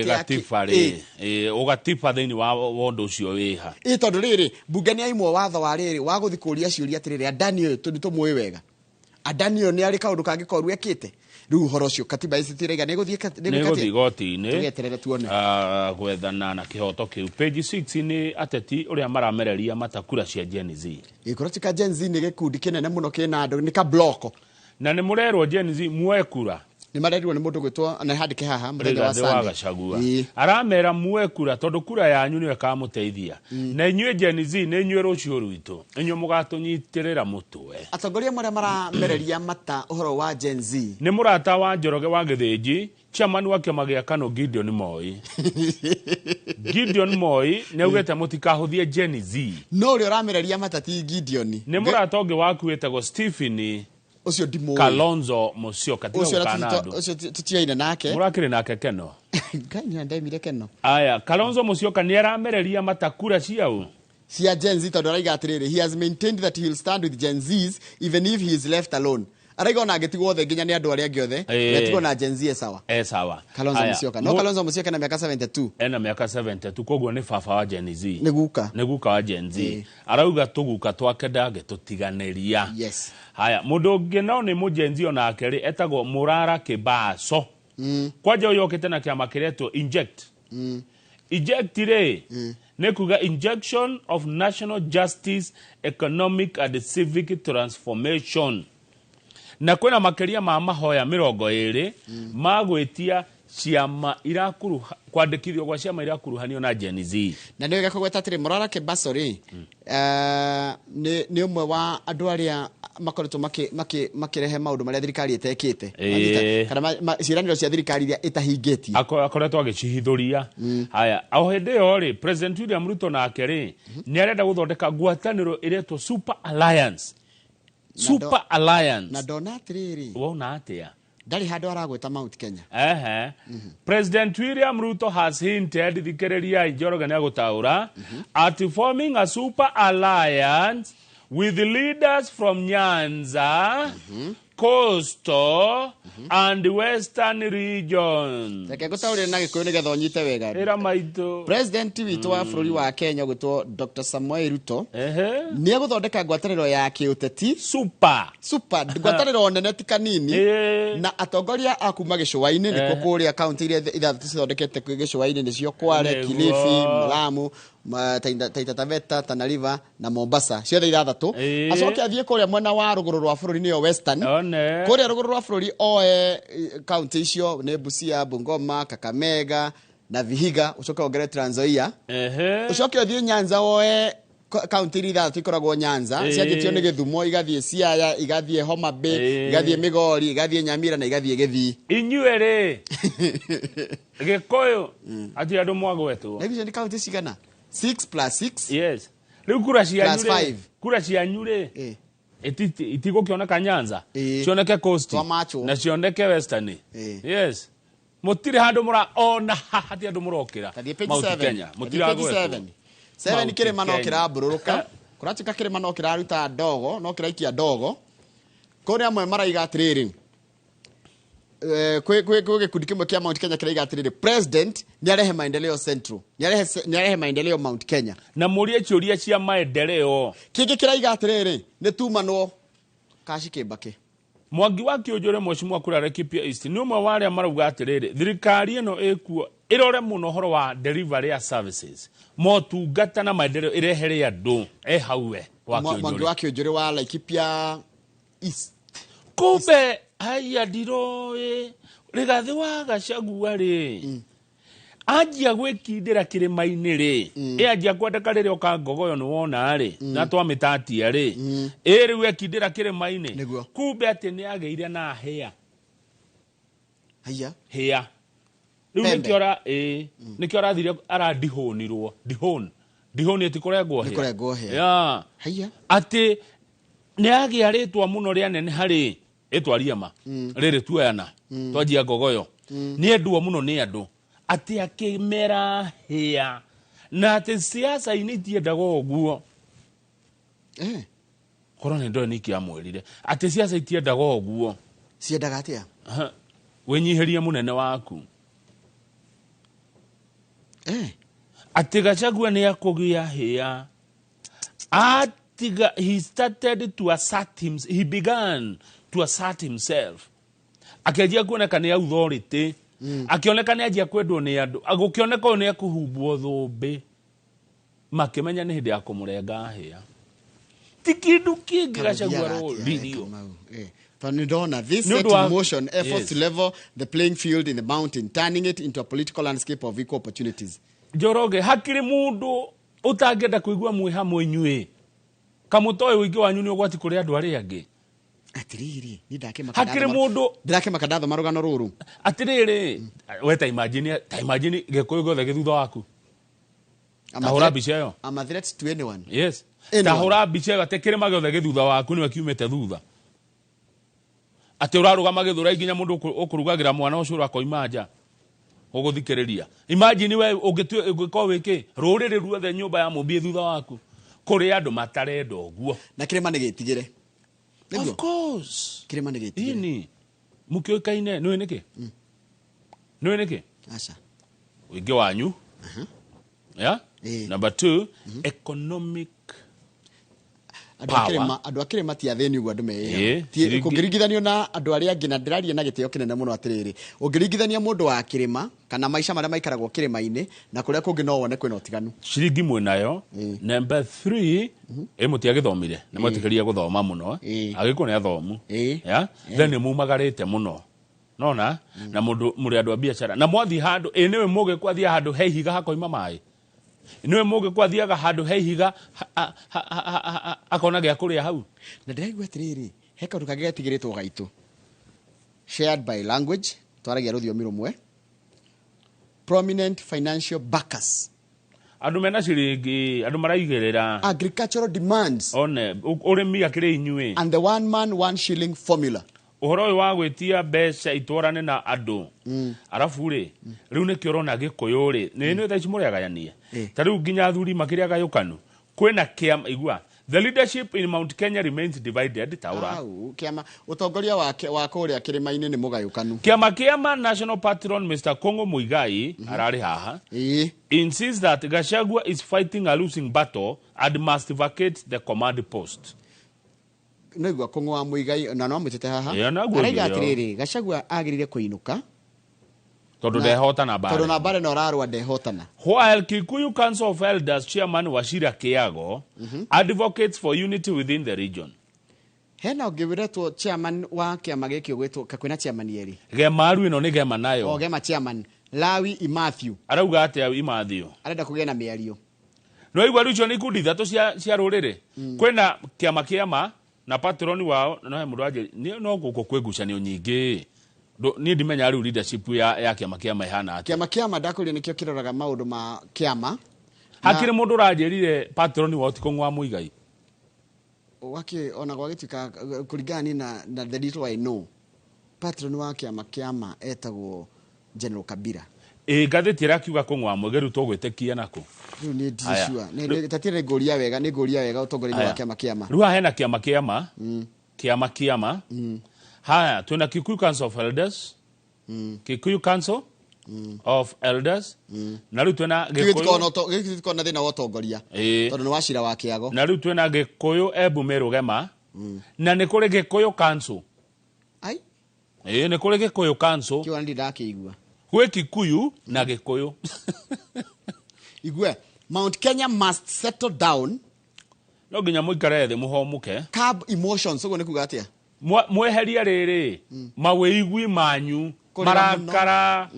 ya Gĩgatiba rĩ, ũgatiba thĩinĩ wa ũndũ ũcio wĩha. Ĩ tondũ rĩrĩ, mbunge nĩ yaimwo watho wa rĩrĩ wa gũthiĩ kũria ciũria atĩrĩrĩ, Adani ũyũ tondũ tũmũĩ wega, Adani ũyũ nĩ arĩ kaũndũ kangĩ koru ekĩte. Rĩu ũhoro ũcio Katiba Institute ĩraiga nĩ ĩgũthiĩ nĩ gũthiĩ igoti-inĩ. Tũgeterere tuone. Ah, gwethana na kĩhoto kĩu. Page 6 nĩ ateti ũrĩa maramereria matakura cia Gen Z. Gĩkorwo ti ka Gen Z nĩ gĩkundi kĩnene mũno kĩna andũ, nĩ ka bloko. Na nĩ mũrerwo Gen Z muoe kura. Nĩ marerirwo nĩ mũndũ gwĩtwo na handĩke haha mũthenya wa Rigathĩ wa Sunday. Gachagua aramera muoe kura tondũ kura yanyu nĩyo ĩkamũteithia, na inyuĩ Gen Z nĩ inyuĩ rũciũ rwitũ, inyuĩ mũgatũnyitĩrĩra mũtwe. Atongoria marĩa maramereria mata ũhoro wa Gen Z Nĩ mũrata wa Njoroge wa Gĩthĩnji, chairman wa kĩama gĩa Kanu Gideon Moi. Gideon Moi nĩ augĩte mũtikahũthie Gen Z. No ũrĩa ũramereria mata ti Gideon. Nĩ mũrata ũngĩ waku wĩtagwo Stephen Ũcio ndimũĩ. Kalonzo Musyoka, tiga Ũcio gũkana andũ. ũcio tũtiaine nake. Mũrakĩrĩ nake Keno. Ngai nĩ ndemire Keno. Aya, Kalonzo Musyoka nĩ aramereria matakura ciau cia Gen Z, tondũ araiga atĩrĩrĩ, he has maintained that he will stand with Gen Zs even if he is left alone. Araiga ona angĩtigwo othe nginya nĩ andũ arĩa angĩ othe, atigwo na Gen Z e sawa. E sawa. Kalonzo Aya, Musyoka, no Kalonzo Musyoka na mĩaka 72. Ena mĩaka 72, koguo nĩ baba wa Gen Z. Nĩ guka. Nĩ guka wa Gen Z. Arauga tũguka twake ndangĩtũtiganĩria. Haya, mũndũ ũngĩ no nĩ mũgen Z onake rĩ, etagwo Mũrara Kĩbaco. Kwanja ũyũ okĩte na kĩama kĩretwo Inject. Inject rĩ, nĩ kuga Injection of National Justice, Economic and Civic Transformation, na kwĩna makĩria ma mahoya 20 ma gwĩtia ciama irakuruha kwandĩkithio gwa ciama irakuruhanio na Gen Z. Na nĩ wega kũgweta atĩrĩ, Morara Kĩbaco rĩ, nĩ ũmwe wa andũ arĩa makoretwo makĩrehe maũndũ marĩa thirikari ĩtekĩte. Kana ciĩranĩro cia thirikari iria ĩtahingĩtie. Akoretwo agĩcihithũria. Haya, o hĩndĩ ĩyo rĩ, President William Ruto nake rĩ nĩ arenda gũthondeka ngwatanĩro ĩretwo Super Alliance. Super Alliance. Na ndona atĩrĩrĩ, Wona atĩa? Ndarĩ handũ aragweta Mount Kenya. Ehe. President William Ruto has hinted, thikĩrĩriai, Njoroge nĩ agũtaũra, at forming a super alliance with leaders from Nyanza, Coastal and Western regions. Reke ngũtaũrĩre na Gĩkũyũ nĩgetha ũnyite wega. Ĩra maitũ. President witũ wa bũrũri wa Kenya gwĩtwo Dr. Samoei Ruto nĩ egũthondeka ngwatanĩro ya kĩũteti super super, ngwatanĩro nene ti kanini, na atongoria a kuma gĩcũa-inĩ, nĩkuo kũrĩa kaunti iria ithathatũ cithondekete gĩcũa-inĩ nĩcio Kwale, Kilifi, Lamu, Taita Taveta, Tana River na Mombasa, ciothe ithathatũ. Acoke athiĩ kũrĩa mwena wa rũgũrũ rwa bũrũri, nĩyo Western. One. Kũrĩa rũgũrũ rwa bũrũri oe kaunti icio nĩ Busia, Bungoma, Kakamega na Vihiga, ũcoke wongerere Trans Nzoia. Ũcoke ũthiĩ Nyanza woe kaunti iria ithathatũ ikoragwo Nyanza, cianjĩtio nĩ Gĩthumo, igathiĩ Siaya, igathiĩ Homa Bay, igathiĩ Migori, igathiĩ Nyamira na igathiĩ Gĩthii. Inyuĩ rĩ, Gĩkũyũ atĩ andũ mwagwetwo. Na icio nĩ kaunti cigana? 6 plus 6. Yes, rĩu kura cianyu Plus rĩ, five. Kura cianyu rĩ itigũkĩoneka Nyanza, cioneke Coast Twamachwo. na cioneke Western. Yes, mũtirĩ handũ mũra ona hati andũ mũrokĩra Page Mount 7. Kenya Page mũtiragwetwo. 7. 7. Mount Kĩrĩma no Kenya. kĩrambũrũrũka, kũratuĩka kĩrĩma no kĩraruta ndogo, no kĩraikia ndogo. Kũrĩ amwe maraiga atĩrĩrĩ, kwĩ gĩkundi kĩmwe kĩa Mount Kenya kĩraiga atĩrĩrĩ, president nĩ arehe maendeleo Central, nĩ arehe maendeleo Mount Kenya. Na mũrie ciũria cia maendeleo. Kĩngĩ kĩraiga atĩrĩrĩ, nĩ tumanwo Kashi Kĩmbakĩ. Mwangi wa Kĩũnjũre, mheshimiwa kũrĩa Laikipia East, nĩ ũmwe wa arĩa marauga atĩrĩrĩ, thirikari ĩno ĩkuo ĩrore mũno ũhoro wa delivery ya services, motungata na maendeleo ĩrehere andũ e hau we wa Mwangi Kĩũnjũre. wa Kĩũnjũre wa Laikipia East. Kumbe haya ndiroĩ Rigathi wa Gachagua rĩ, anjia gwĩkindĩra kĩrĩma-inĩ rĩ, ĩ anjia kwendeka rĩrĩa oka ngogoyo nĩ wona rĩ, na twamĩtatia rĩ, ĩ rĩu ekindĩra kĩrĩma-inĩ, kumbe atĩ nĩ agĩire na hĩa. Haya. Hĩa. Rĩu nĩkĩo ara ĩ nĩkĩo arathire aradihũnirwo, dihũn. Dihũn ĩti kũrengwo hĩa. Nĩ kũrengwo hĩa. Yeah. Haya. Atĩ nĩ agĩa rĩtwa mũno rĩa nene harĩ ĩtwaria ma rĩrĩ tuoyana twanjia ngogoyo nĩ endwo mũno nĩ andũ atĩ akĩmera hĩa na atĩ siasa-inĩ itiendaga ũguo. Korwo nĩ ndoĩ nĩkĩ amwĩrire atĩ siasa itiendaga ũguo. Ciendaga atĩa? Wĩnyihĩrie mũnene waku. Atĩ Gachagua nĩ akũgĩa hĩa. Atiga, he started to assert himself, he began to assert himself. Akĩanjia kuoneka nĩ authority. Akĩoneka nĩ anjia kwendwo nĩ andũ. Gũkĩoneka ũyũ nĩ ekũhumbwo thũmbĩ. Makĩmenya nĩ hĩndĩ ya kũmũrenga hĩa. Ti kĩndũ kĩngĩ Gachagua aroririo. Tondũ nĩndona this set in motion efforts to level the playing field in the mountain, turning it into a political landscape of equal opportunities. Njoroge, hakĩrĩ mũndũ ũtangĩenda kũigua mwĩ hamwe inyuĩ. Kamũtoĩ ũingĩ wanyu nĩ ũgwati kũrĩ andũ arĩa angĩ. Atĩrĩrĩ, niĩ ndakĩmaka Hakĩrĩ mũndũ ndĩrakĩmaka ndathoma rũgano rũrũ. Atĩrĩrĩ, we ta imagine, ta imagine Gĩkũyũ gĩothe gĩ thutha waku. Ta hũra mbica ĩyo. I'm a threat to anyone. Yes. Anyone. Ta hũra mbica ĩyo atĩ kĩrĩma gĩothe gĩ thutha waku nĩwe kiumĩte thutha. Atĩ ũrarũgama gĩthũrai nginya mũndũ ũkũrugagĩra mwana ũcio ũrakoima nja. Ũgũthikĩrĩria. Imagine we ũngĩkorwo wĩkĩ rũrĩrĩ ruothe nyũmba ya mũmbi thutha waku. Kũrĩ andũ matarenda ũguo. Na kĩrĩma nĩ gĩtigĩre. Of course. Kĩrĩma nĩ gĩtigĩre. Ini. Mũkĩũĩkaine nĩũĩ nĩkĩ? Nĩũĩ nĩkĩ? Aca. Ũingĩ wanyu. Yeah? Number 2, economic power. Andũ a kĩrĩma ti athĩni ũguo andũ meĩaga. Kũngĩringithanio na andũ arĩa angĩ, na ndĩraria na gĩtĩo kĩnene mũno atĩrĩrĩ, ũngĩringithania mũndũ wa kĩrĩma kana maica marĩa maikaragwo kĩrĩma-inĩ na kũrĩa kũngĩ no wone kwĩna ũtiganu. Ciringi mwĩnayo. Number 3, ĩ mũtiagĩthomire, nĩ mwetĩkĩrire gũthoma mũno. Agĩkũyũ nĩ athomu. Yeah? Then nĩ mumagarĩte mũno. Nona? Na mũndũ mũrĩ andũ a biacara. Na mwathiĩ handũ, ĩ nĩwe mũgĩkũ athiaga handũ he ihiga hakoima maĩ. Nĩwe mũgĩkũ athiaga handũ he ihiga akona gĩa kũrĩa hau. Na ndĩraigua atĩrĩrĩ, he kaũndũ kangĩ getigĩrĩtwo gaitũ. Shared by language, twaragia rũthiomi rũmwe. Prominent financial backers. Andũ mena ciringi, andũ maraigĩrĩra. Agricultural demands. One, ũrĩmi akĩrĩ inyuĩ. And the one man, one shilling formula. Ũhoro ũyũ wa gwĩtia mbeca itwarane na andũ. Arabu rĩ, rĩu nĩkĩo ũrona Gĩkũyũ rĩ, nĩ nĩ thaa ici mũrĩagayanie. Ta rĩu nginya athuri makĩrĩ agayũkanu. Kwĩna kĩama, igua, the leadership in Mount Kenya remains divided, taũra. Kĩama, ũtongoria wa kũrĩa kĩrĩma-inĩ nĩ mũgayũkanu. Kĩama kĩama National Patron Mr. Kongo Muigai, ararĩ haha, insists that Gachagua is fighting a losing battle and must vacate the command post. Nĩgua Kongo wa Muigai, na no amwĩtĩte haha. Araiga atĩrĩrĩ, Gachagua agĩrĩire kũinũka tondũ ndehotana mbara. Tondũ na mbara no ararũa ndehotana. While Kikuyu Council of Elders Chairman Wachira Kiago advocates for unity within the region. Hena ũngĩ wĩretwo chairman wa kĩama gĩkĩ ũgwĩtwo kwĩna chairman erĩ. Gemaru ĩno nĩ gema nayo. O gema chairman Lawi Imathiu. Arauga atĩa Imathiu? Arenda kũgĩa na mĩario. No igua rĩu icio nĩ ikundi ithatũ cia rũrĩrĩ. Kwĩna kĩama kĩama na patroni wao no he mũndũ anjĩ no gũkũ kwĩ ngucanio nyingĩ. Niĩ ndimenya rĩu leadership ya kĩama kĩama ĩhana atĩa. Kĩama kĩama ndakũria nĩkĩo kĩroraga maũndũ ma kĩama. Hakĩrĩ mũndũ ũranjĩrire patroni wao ti Kũng'wa Muigai. Waki ona gwagĩtuĩka kũringana na the little I know, patron wa kĩama kĩama etagwo General Kabila. Ĩ ngathĩti ĩrakiuga Kũng'wa Muigai rĩu tũgwĩtĩkia nakũ? Rĩu nĩ ndirĩ sure. Tatire ngũria wega, nĩ ngũria wega ũtongoria wa kĩama kĩama. Rĩu haha hena kĩama kĩama, kĩama kĩama. Haya, twĩna Kikuyu Council of Elders. Kikuyu Council of Elders. Na rĩu twĩna Gĩkũyũ. Gĩkĩ gĩtikoragwo na thĩna wa ũtongoria. Tondũ nĩ wa cira wa Kĩago. Na rĩu twĩna Gĩkũyũ Embu Meru Gema. Na nĩ kũrĩ Gĩkũyũ Council. Ai? Nĩ kũrĩ Gĩkũyũ Council. Kĩo nĩ ndakĩigua. Gwĩ Kikuyu na Gĩkũyũ. Igwe, Mount Kenya must settle down. No nginya mũikare thĩ mũhomũke. Curb emotions, ũguo nĩ kuga atĩa? Mweherie rĩrĩ, mawĩigwi manyu. Kũrĩra mũno. Marakara,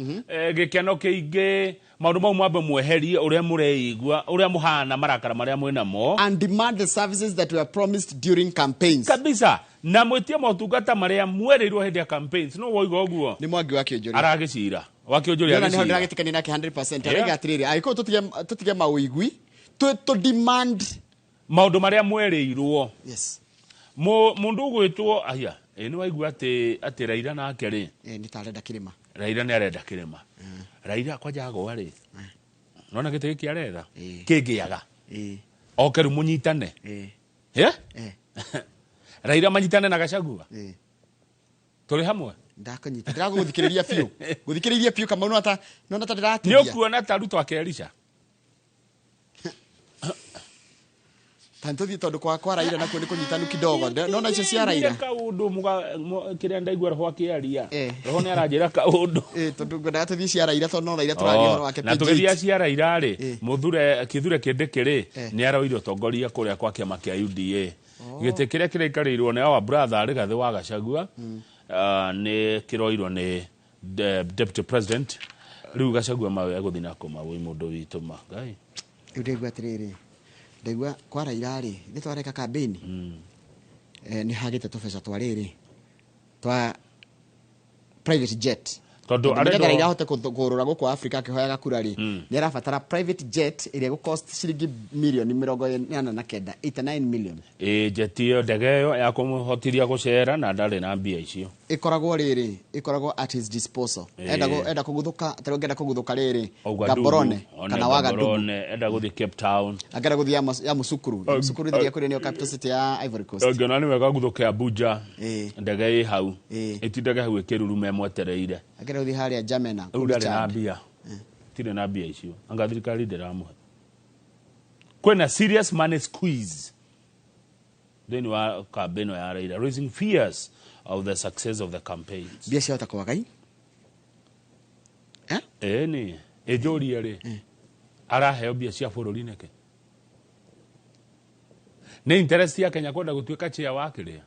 gĩkeno kĩingĩ, maũndũ mau mwambe mweherie ũrĩa mũreigua, ũrĩa mũhana, marakara marĩa mwĩnamo. And demand the services that were promised during campaigns. Kabisa, na mwĩtie motungata marĩa mwerĩirwo hĩndĩ ya campaigns. No woiga ũguo. Nĩ Mwangi wa Kĩonjũria. Aragĩcira wa Kĩonjũria. Ndĩrona nĩho Agĩcira. ndĩragĩtĩkania nake 100%. Yeah. Araiga atĩrĩrĩ, angĩkorwo tũtige maũigui, tũ demand maũndũ marĩa mwerĩirwo. Yes. Mũndũ ũgwĩtwo aya, ĩ nĩ waigua atĩ Raila nake rĩ, Nĩ ta arenda kĩrĩma. Raila nĩ arenda kĩrĩma. Raila kwanja agwa rĩ, nona gĩtĩ gĩkĩ aretha kĩngĩaga oke rĩu mũnyitane. Yeah? Raila manyitane na Gachagua. Tũrĩ hamwe. Ndakũnyita, ndĩragũthikĩrĩria biũ, gũthikĩrĩria biũ, Kamau, nona ta Nĩ ndĩratigia. ũkuona ta Ruto akerisha. Ta nĩtũthiĩ, tondũ kwa Raila nakuo nĩ kũnyitanu kidogo. Nona icio cia Raila. Kaũndũ kĩrĩa ndaigua roho akĩaria, roho nĩ aranjĩra kaũndũ. Tondũ ngwendaga tũthiĩ cia Raila, tondũ no Raila tũraria ũhoro wake. Na Page tũgĩthiĩ 8. cia Raila rĩ, mũthure Kithure Kindiki rĩ, nĩ aroire ũtongoria kũrĩa kwa kĩama kĩa UDA. Gĩtĩ kĩrĩa kĩraikarĩirwo nĩ our brother Rigathĩ wa Gachagua, nĩ kĩroirwo nĩ deputy president. Rĩu Gachagua mawe egũthiĩ nako mawĩ mũndũ witũ ma Ngai. Rĩu ndaigua atĩrĩrĩ, ndaigua kwa Raila rĩ, nĩ twareka campaign, nĩ hagĩte tũbeca twa rĩrĩ, twa private jet. Tondũ nĩgetha Raila ahote kũrũra gũkũ Africa akĩhoyaga kura rĩ, nĩ arabatara private jet ĩrĩa ĩgũ-cost ciringi mirioni 89, 89 million. Ĩ jet ĩyo, ndege ĩyo ya kũmũhotithia gũcera, na ndarĩ na mbia icio. Ĩkoragwo rĩrĩ, ĩkoragwo at his disposal. Enda kũguthũka, tarĩu angĩenda kũguthũka rĩrĩ, Ouagadougou, Gaborone one kana Ouagadougou. Gaborone, enda gũthiĩ Cape Town. Angĩenda gũthiĩ Yamoussoukro. Yamoussoukro nĩ kũrĩa nĩyo capital city ya Ivory Coast. Ngĩona nĩ wega guthũke Abuja, ndege ĩ hau, ĩtindage hau ĩkĩruruma ĩmwetereire. Angĩenda gũthiĩ harĩa N'Djamena, Rĩu kũndũ ndarĩ na Chad. mbia, tirĩ na mbia icio, anga thirikari ndĩramũhe. Kwĩna serious money squeeze thĩinĩ wa kambĩ ĩno ya Raila, raising fears of the success of the campaigns. Mbia ciahota kwaga i. Ĩni ĩnjũrie rĩ, araheo mbia cia bũrũri nĩkĩ? Nĩ interest ya Kenya kwenda gũtuĩka chair wa kĩrĩa,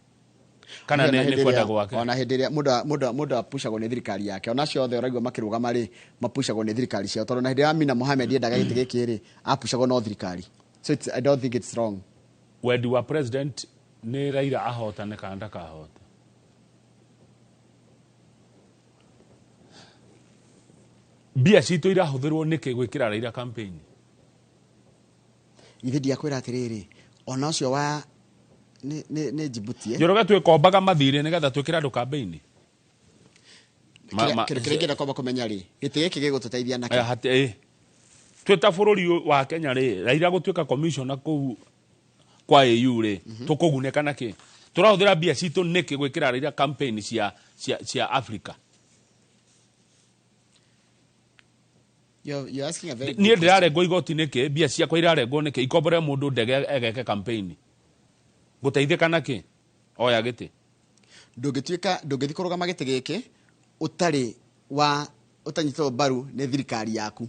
kana Ona nĩ hĩndĩ nĩ kwenda ĩrĩa- gwake? Ona hĩndĩ ĩrĩa mũndũ apushagwo nĩ thirikari yake, ona acio othe ũraigua makĩrũgama rĩ, mapushagwo nĩ thirikari ciao, tondũ na hĩndĩ ya Amina Mohamed endaga gĩtĩ gĩkĩ rĩ, apushagwo no thirikari. So I don't think it's wrong. Wendi wa president nĩ Raila ahotane kana ndakahote? Mbia citũ irahũthĩrwo nĩkĩ gwĩkĩra Raila campaign? Ithe ndiakwĩra atĩrĩrĩ, ona ũcio wa nĩ Djibouti, eh? Njoroge, twĩkombaga mathirĩ nĩgetha twĩkĩre andũ campaign. Kĩrĩa kĩrĩa kwamba kũmenya rĩ, gĩtĩ gĩkĩ gĩgũtũteithia nakĩ? Twĩ ta bũrũri wa Kenya rĩ, Raila gũtuĩka commissioner kũu kwa AU rĩ, tũkũgunĩka nakĩ? Tũrahũthĩra mbia citũ nĩkĩ gwĩkĩra Raila campaign cia Africa? You're asking a very good Niĩ question. ndĩrarengwo igoti nĩkĩ? Mbia ciakwa irarengwo nĩkĩ ikombore mũndũ ndege egeke campaign? Ngũteithĩka nakĩ oya gĩtĩ? Ndũngĩtuĩka, ndũngĩthiĩ kũrũgama gĩtĩ gĩkĩ ũtarĩ wa ũtanyitĩtwo mbaru nĩ thirikari yaku.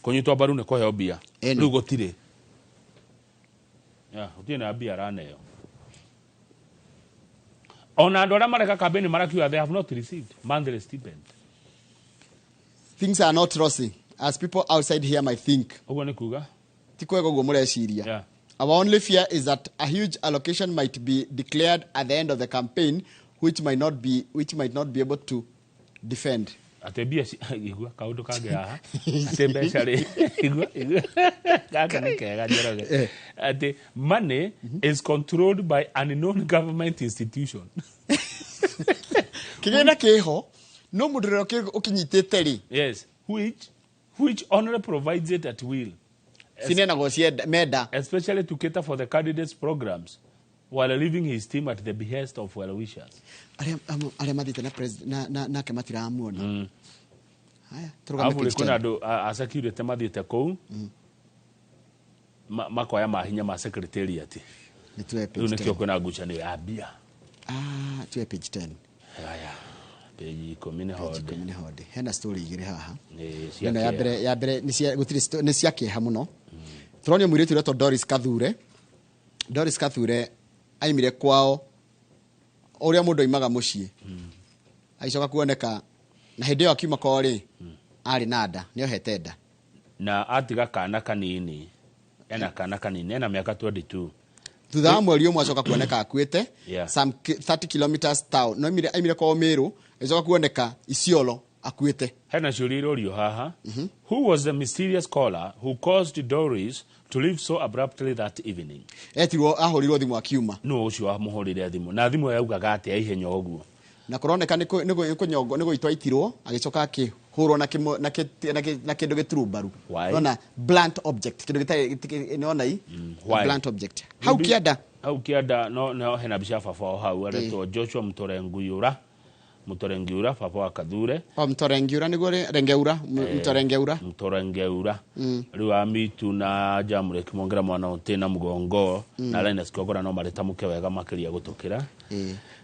Kũnyitwo mbaru nĩ kũheo mbia. Ĩni. Rĩu gũtirĩ. Ya, gũtirĩ na mbia araneo. Ona andũ arĩa mareka campaign marakiuga they have not received monthly stipend. Things are not rosy as people outside here might think. Ũguo nĩ kuga? Ti kwega ũguo mũreciria. Our only fear is that a huge allocation might be declared at the end of the campaign, which might not be able to defend. Atĩ mbia igua kaũndũ kangĩ haha, atĩ mbeca rĩ, igua gaka nĩ kega, Njoroge, atĩ money is controlled by unknown government institution. Kĩgĩna kĩho, no mũndũ ũrĩa ũkĩnyitĩte rĩ. Yes, which only provides it at will. Cineanagwo menda. Especially to cater for the candidates' programs while leaving his team at the behest of well-wishers. Arĩa mathiĩte na nake matiramuona. Haya, tũrũgame Arabu rĩ, page kwĩna 10. andũ a security mathiĩte kũu, makoya mahinya ma secretariat. Nĩ tuoe Rĩu page nĩkĩo 10. kwĩna ngucanio ya mbia. Ah, tuoe page 10. Haya, page 10 nĩ Page honde. 10 nĩ honde. Hena story igĩrĩ haha. Ĩ, cia Ĩno ya kĩeha. mbere, ya mbere nĩ cia gũtirĩ nĩ cia kĩeha mũno. Tũronio mũirĩtu ũretwo Doris Kathure. Doris Kathure aimire kwao ũrĩa mũndũ aimaga mũciĩ. Agĩcoka kuoneka na hĩndĩ ĩyo akiuma kwao rĩ, arĩ na nda, nĩ ohete nda. Na atiga kana kanini, ena kana kanini, ena mĩaka 22. Thutha wa mweri ũmwe acoka kuoneka akuĩte. Some 30 kilometers town no aimire kwao Meru, agĩcoka kuoneka Isiolo akuĩte. Hena ciũria irorio haha. Who was the mysterious caller who caused Doris to leave so abruptly that evening? Etirwo, ahũrirwo thimũ akiuma. Nũ ũcio wamũhũrĩre thimũ? Na thimũ yaugaga atĩa ihenya ũguo? Na kũroneka nĩ kũnyongwo, nĩ gũitwo aitirwo, agĩcoka akĩhũrwo na kĩmo- na kĩ- na kĩ- na kĩndũ gĩturumbaru. Why? Nona blunt object, kĩndũ gĩtarĩ nĩona i Why? blunt object hau kĩanda. Hau kĩanda no hena mbica ya baba wao hau, aretwo Joshua Mutorengiura, Mutorengiura, baba wa Kathure. O Mtorengiura nĩguo Rengeura, Mtorengeura. Mtorengeura. Rĩu amitu na Jamrek mongera mwana ũtĩ na mũgongo na Linus Kĩongora no marĩtamũke wega makĩria gũtũkĩra.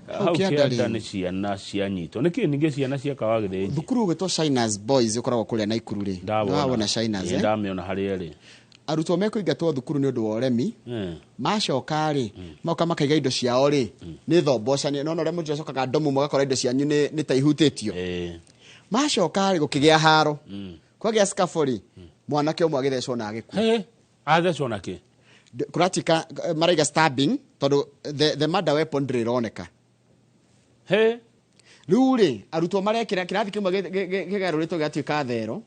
Hau hau kĩanda kĩanda rĩ. Nĩ ciana cianyitwo nĩkĩ ningĩ ciana ciakawa gĩthĩnji? Thukuru ũgwĩtwo Shiners Boys ũkoragwo kũrĩa Naikuru rĩ, nĩwawona Shiners, eh? Ndamĩona harĩa ĩrĩ. Arutwo mekũingatwo thukuru nĩ ũndũ wa ũremi. Macoka rĩ, moka makaiga indo ciao rĩ, nĩ thombocanie nona ũrĩa mũndũ acokaga ndomu mũgakora indo cianyu nĩ ta ihutĩtio. Macoka rĩ, gũkĩgĩa haro, kwagĩa scaffold, mwanake ũmwe agĩthecwo na agĩkua. Athecwo na kĩ? Kũratika maraiga stabbing tondũ the murder weapon ndĩrĩ ĩroneka. Rĩu rĩ, arutwo marekĩra kĩrathi kĩmwe kĩgarũrĩtwo gĩgatuĩka thero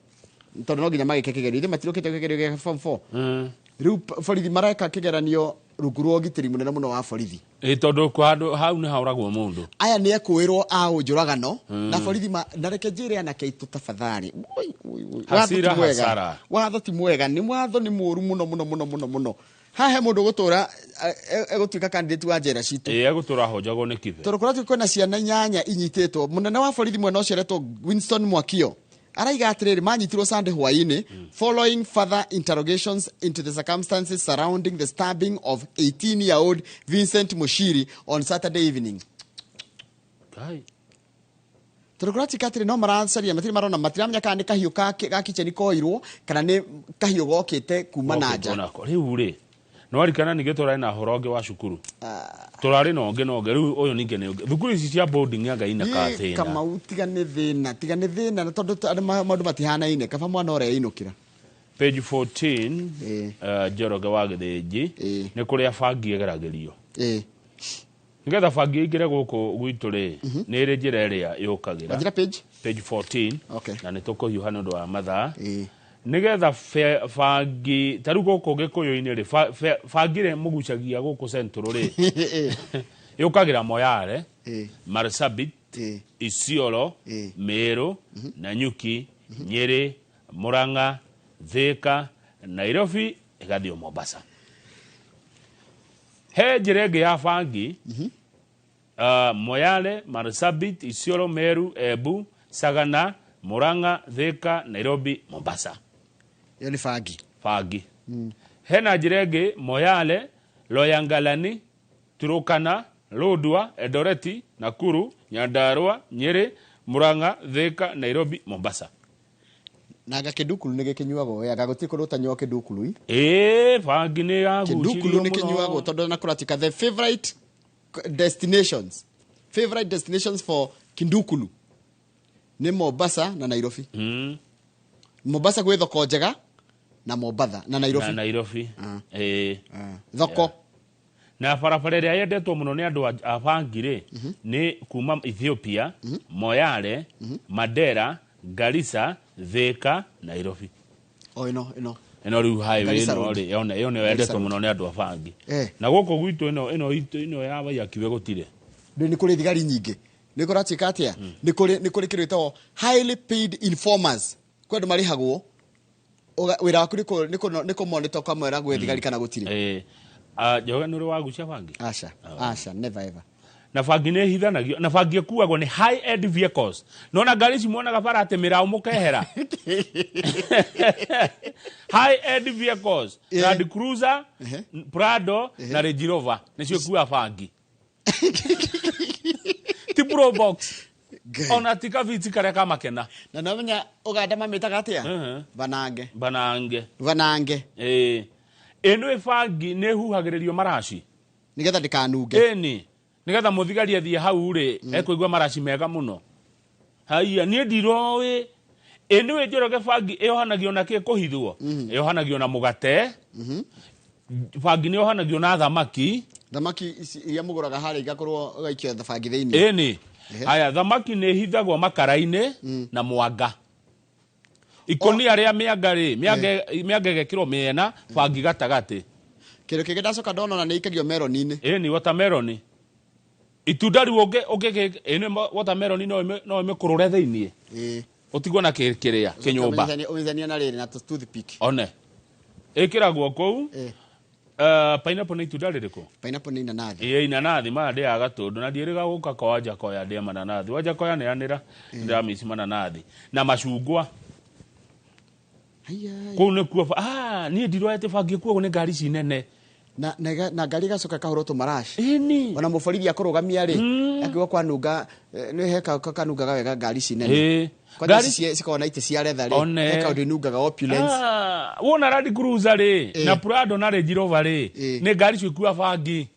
tondũ no nginya magĩke kĩgerio, ithe matirũkĩte kĩgerio gĩa form 4. Rĩu borithi mareka kĩgeranio rungu rwa ũgitĩri mũnene mũno wa borithi. Ĩ tondũ handũ hau nĩ haũragwo mũndũ. Aya nĩ ekũĩrwo a ũnjũragano na borithi na reke njĩre anake aitũ tafadhali. Ui, ui, ui. Watho ti Hasira, mwega. hasara. Watho ti mwega, nĩ watho nĩ mũũru mũno mũno mũno mũno mũno. Haha he mũndũ ũgũtũra egũtuĩka candidate wa njera citũ. Ĩ egũtũra honjagwo nĩ kibe. Tondũ kũratuĩka kwĩna ciana inyanya inyitĩtwo. Mũnene wa borithi mwena ũcio aretwo Winston Mwakio araiga atĩrĩrĩ, manyitirwo Sunday hwaĩ-inĩ following further interrogations into the circumstances surrounding the stabbing of 18-year-old Vincent Mushiri on Saturday evening. Kai. Tondũ kũratuĩka atĩrĩ, no maracaria, matirĩ marona, matiramenya kana nĩ kahiũ ga kitchen koirwo kana nĩ kahiũ gokĩte kuma na nja. Gokĩtwo nako. Rĩu rĩ, nĩwarikana ningĩ tũrarĩ na ũhoro ũngĩ wa cukuru, tũrarĩ na ũngĩ na ũngĩ, rĩu ũyũ ningĩ nĩ ũngĩ, thukuru ici cia boarding anga ina Ĩ, kathĩna. Kamau, tiga nĩ thĩna, tiga nĩ thĩna, na tondũ andũ maũndũ matihanaine, kaba mwana ũrĩa einũkĩra. Page 14, Njoroge wa Gĩthĩnji, nĩ kũrĩa bangi ĩgeragĩrio nĩgetha bangi ĩingĩre gũkũ gwitũ rĩ, nĩ ĩrĩ njĩra ĩrĩa yũkagĩra. Wanjĩra page? Page 14. Okay. Na nĩ tũkũhiũha nĩ ũndũ wa mathaa. Nĩgetha bangi ta rĩu gũkũ Gĩkũyũ-inĩ rĩ, bangi ĩrĩa mũgucagia gũkũ Central rĩ, yũkagĩra Moyale, Marsabit, Isiolo, Meru, Nanyuki, Nyeri, Murang'a, Thika, Nairobi, ĩgathiĩ Mombasa. He njĩra ĩngĩ ya bangi, Moyale, Marsabit, Isiolo, Meru, Embu, Sagana, Murang'a, Thika, Nairobi, Mombasa. Ĩyo nĩ bangi. Bangi. Hena njĩra ĩngĩ, Moyale, Loyangalani, Turukana, Lodwar, Eldoret, Nakuru, Nyandarua, Nyeri, Murang'a, Thika, Nairobi, Mombasa. Na anga kĩndukulu nĩ gĩkĩnyuagwo we, anga gũtirĩ kũndũ ũtanyuaga kĩndukulu i. Ĩĩ, bangi nĩ Kĩndukulu yagucĩrĩirio nĩ mũno. kĩnyuagwo tondũ na kũratika the favorite destinations, favorite destinations for kindukulu nĩ Mombasa na Nairobi. Mombasa gwĩ thoko njega na Mombatha na Nairobi. Na Nairobi. Ĩĩ. Thoko. Yeah. Na barabara ĩrĩa yendetwo mũno nĩ andũ a bangi rĩ, nĩ kuma Ethiopia, Moyale, Mandera, Garissa, Thika, Nairobi. O ĩno ĩno. Ĩno rĩu highway Garissa ĩno Road. rĩ, ĩyo nĩyo Garissa yendetwo Road. mũno nĩ andũ a bangi. Na gũkũ gwitũ ĩno ĩno itũ ĩno ya Waiyaki gũtirĩ. Ndĩ nĩ kũrĩ thigari nyingĩ. Nĩ kũratuĩka atĩa? Nĩ kũrĩ kĩndũ gĩtagwo highly paid informers. Kwĩ andũ marĩhagwo, wĩra waku nĩ kũmonitor ũkamwĩra gwĩ thigari kana gũtirĩ. Njoge, nĩ ũrĩ wagucia bangi? Aca, aca, never ever. Na bangi nĩ ĩhithanagio, na bangi ĩkuagwo nĩ high end vehicles. Nona ngari ici muonaga bara atĩ mĩraũ mũkehera, high end vehicles, Land Cruiser, Prado na Range Rover nĩcio ikuaga bangi, ti Probox ona ti kabiti karĩa kamakena. Na namenya Uganda mamĩtaga atĩa? Banange. Banange. Banange. Ĩĩ, ĩno ĩbangi nĩ ĩhuhagĩrĩrio maraci nĩgetha ndĩkanunge. Ĩni, nĩgetha mũthigari athiĩ hau rĩ, ekũigua maraci mega mũno. Haiya, niĩ ndiroĩ. Ĩ nĩwe Njoroge, bangi ĩohanagio na kĩ kũhithwo? Ĩohanagio na mũgate. Bangi nĩ ĩohanagio na thamaki. Thamaki ici iria mũgũraga harĩa igakorwo ũgaikio bangi thĩinĩ. Ĩni. Haya, thamaki nĩ ĩhithagwo makara-inĩ na mwanga. Ikũnia rĩa mĩanga rĩ, mĩanga mĩanga ĩgekĩrwo mĩena, bangi gatagatĩ. Kĩndũ kĩngĩ ndacoka ndona ona nĩ ikagio meroni-inĩ. Ĩni, watermelon. Itunda rĩu ũngĩ ĩni, watermelon no ĩmĩkũrũre thĩiniĩ. Ũtigwo na kĩrĩa kĩnyũmba. Ũmithania na rĩrĩ na toothpick. One. Ĩkĩragwo kũu. Pineapple nĩ itunda rĩrĩkũ? Pineapple nĩ inanathi. Ĩĩ, inanathi maya ndĩaga tũndũ na ndiĩrĩga gũka kwa Wanjakoya ndĩe mananathi. Wanjakoya nĩ anĩra ndĩramici mananathi na macungwa. Kũu nĩkuo niĩ ndiroete bangi ĩkuagwo nĩ ngari ici nene. Na ngari ĩgacoka ĩkahũrwo tũmaraci. Ĩni. Ona mũborithi akũrũgamia rĩ, akiuga kwanunga nĩ he kanungaga wega ngari ici nene. Kwanja ici cikoragwo na itĩ cia leather rĩ, he kaũndũ inungaga opulence. Ah, wona Land Cruiser rĩ, na Prado na Range Rover rĩ, nĩ ngari icio ikua bangi.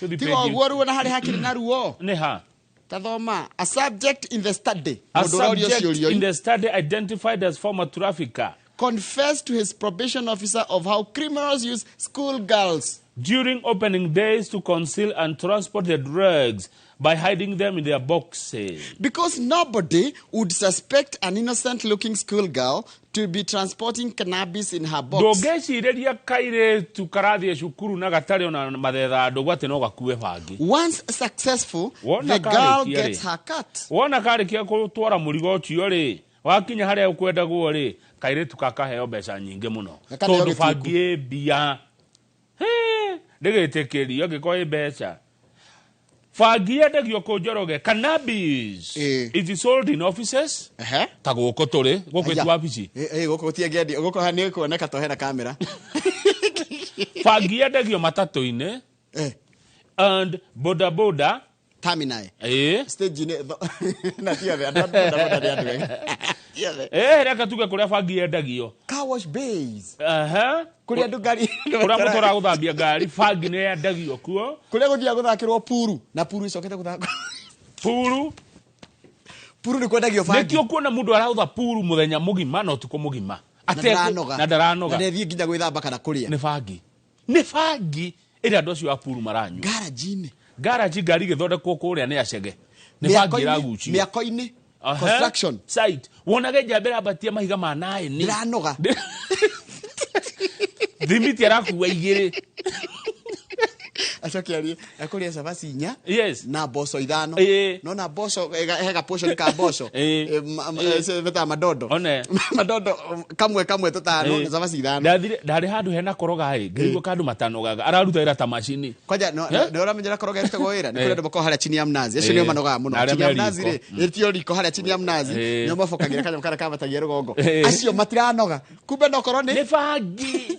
Tũthiĩ Tiga page. ũguo ruo na harĩa hakĩrĩ na ruo. Nĩ ha? Tathoma, a subject in the study. A Mũndũ ũrorio subject ciũria. in the study identified as former trafficker confessed to his probation officer of how criminals use school girls during opening days to conceal and transport the drugs by hiding them in their boxes. Because nobody would suspect an innocent looking schoolgirl to be transporting cannabis in her box. Ndũngĩcirĩria kairĩtu karathiĩ cukuru na gatarĩ ona mathetha ndũgũ atĩ no gakue bangi. Once successful, Wona the girl karĩkia gets rĩ, her cut. Wona karĩkia gũtwara mũrigo ũcio rĩ, wakinya harĩa ũkwendagwo rĩ, kairĩtu kakaheo mbeca nyingĩ mũno. Gakaneo Tondũ gĩtuĩku. bangi ĩ mbia. Hĩ, ndĩgĩtĩkĩrio angĩkorwo ĩ mbeca. Bangi yendagio kũ, Njoroge? Cannabis is sold in offices. Ta gũkũ tũrĩ, gũkũ Aya. ti wabici. Ĩ gũkũ gũtiengendio, gũkũ nĩ kuoneka to hena kamera. Bangi yendagio matatũ-inĩ and boda boda terminal. Ĩ. Stage-inĩ na ti othe, andũ a boda boda nĩ andũ ega. Ti othe. Reke tuge kũrĩa bangi yendagio. Car wash bays. Kũrĩa andũ ngari kũrĩa mũtũraga gũthambia ngari, bangi nĩ yendagio kuo. Kũrĩa gũthiaga gũthakĩrwo puru na puru icokete gũthakwo. Puru. Puru nĩ kwendagio bangi. Nĩkĩo kuona mũndũ araũtha puru mũthenya mũgima na ũtukũ mũgima. Na ndaranoga. Na ndaranoga. Na ndethiĩ nginya gwĩthamba kana kũrĩa. Nĩ bangi. Nĩ bangi ĩrĩa andũ acio a puru maranyua. Garage-inĩ. Garage ngari ĩgĩthondekwo kũrĩa nĩ acege. Nĩ bangi ĩragucio. Mĩako-inĩ. Construction. Site. Wonage njamba ĩrambatia mahiga ma naĩni. Ndĩranoga. Thimiti arakua igĩrĩ. Acoke arie akũrĩa cabaci 4 Yes. na mboco 5. Ĩ. No na mboco he ga portion ka mboco. Betaga madondo. One. Madondo kamwe kamwe tũtano na cabaci 5. Ndathire ndarĩ handũ hena koroga ĩ, ngĩigua kandũ matanogaga. Araruta wĩra ta macini. Kwanja nĩ ũramenyera koroga ĩrutagwo wĩra nĩ kũrĩ andũ makoragwo harĩa chini ya mnazi acio nĩo manogaga mũno. Na arĩa Chini ya me mnazi riko. rĩ, ĩtio riko harĩa chini ya mnazi nĩo mabokagĩra kanyamũ karĩa kambatagia rũgongo. Acio matiranoga kumbe no korwo nĩ Nĩ bangi.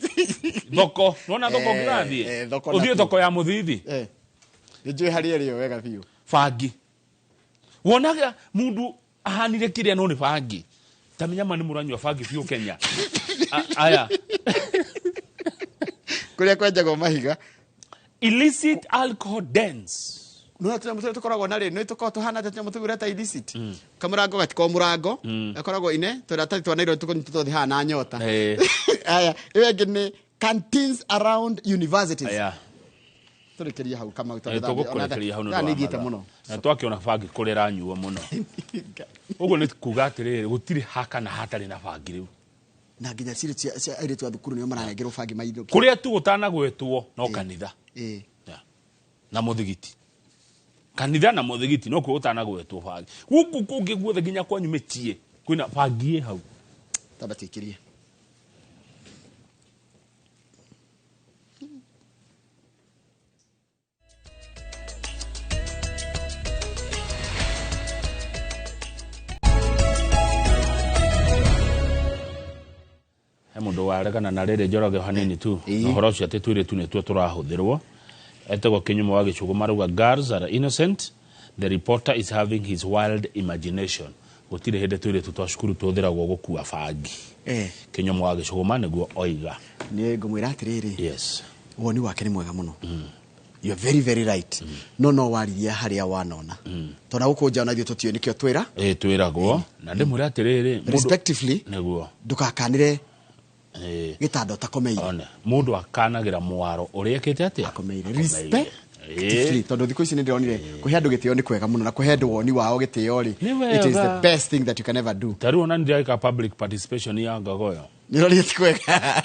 Thoko. Nĩwona thoko ũngĩgathiĩ? Thoko Ũthiĩ nakuo. thoko ya mũthithi. Nĩ njũĩ harĩa ĩrĩ wega biũ. Bangi. Wonaga mundu ahanire kĩrĩa no nĩ bangi. Ta menya ma nĩ mũranyua bangi biũ Kenya. Aya. Kũrĩa kwenjagwo mahiga. Illicit alcohol dens. No tũnyamũ tũrĩa tũkoragwo na rĩ, nĩ tũkoragwo tũhana ta tũnyamũ tũu ta illicit. Kamũrango gatikoragwo mũrango, gakoragwo ine, tũratathi twa nylon tũkũnyitwo tothe haha na nyota. Aya, ĩyo ĩngĩ nĩ canteens around universities. Aya. Tũrĩkĩrie hau Kamau, tondũ Tũgũkũrĩkĩria hau nĩ thaa ũndũ nĩ wa ithiĩte mathaa. mũno. Na twakĩona bangi kũrĩa ĩranyuo mũno. Ũguo nĩ kuga atĩrĩrĩ, gũtirĩ ha kana hatarĩ na bangi rĩu. Na nginya cirĩ cia airĩtu a thukuru nĩo maranengerwo bangi maithũkie. Kũrĩa tu gũtanagwetwo no kanitha. Na mũthigiti. Kanitha na mũthigiti no kuo gũtanagwetwo bangi. Gũkũ kũngĩ guothe nginya kwanyu mĩciĩ kwĩna bangi ĩ hau. Tamba twĩkĩrie. He mũndũ waregana na rĩrĩ Njoroge hanini tu na ũhoro ũcio atĩ tũirĩtu nĩtuo tũrahũthĩrwo. Etagwo Kĩnyumo wa Gĩcũgũ marauga girls are innocent, the reporter is having his wild imagination. Gũtirĩ hĩndĩ tũirĩtu twa cukuru tũhũthĩragwo gũkua bangi. Kĩnyumo wa Gĩcũgũma nĩguo oiga. Niĩ ngũmwĩra atĩrĩrĩ. Yes. Woni wake nĩ mwega mũno. You're very very right. No no waririe haria wanona. Tona gũkũ nja ona ithuĩ tũtiũĩ nĩkĩo twĩra. Ĩ twĩragwo na ndĩmwĩre atĩrĩrĩ, Respectively, nĩguo ndũgakanĩre gĩtanda ũtakomeire. One mũndũ akanagĩra mwaro ũrĩa ekĩte atĩa? Akomeire. Respectively, tondũ thikũ ici nĩ ndĩronire kũhe andũ gĩtĩo nĩ kwega mũno na kũhe andũ woni wao gĩtĩo rĩ, Nĩ it is the wega. best thing that you can ever do. Ta rĩu ona nĩndĩreka public participation ya Ngagoyo. Nĩũrorire ti kwega.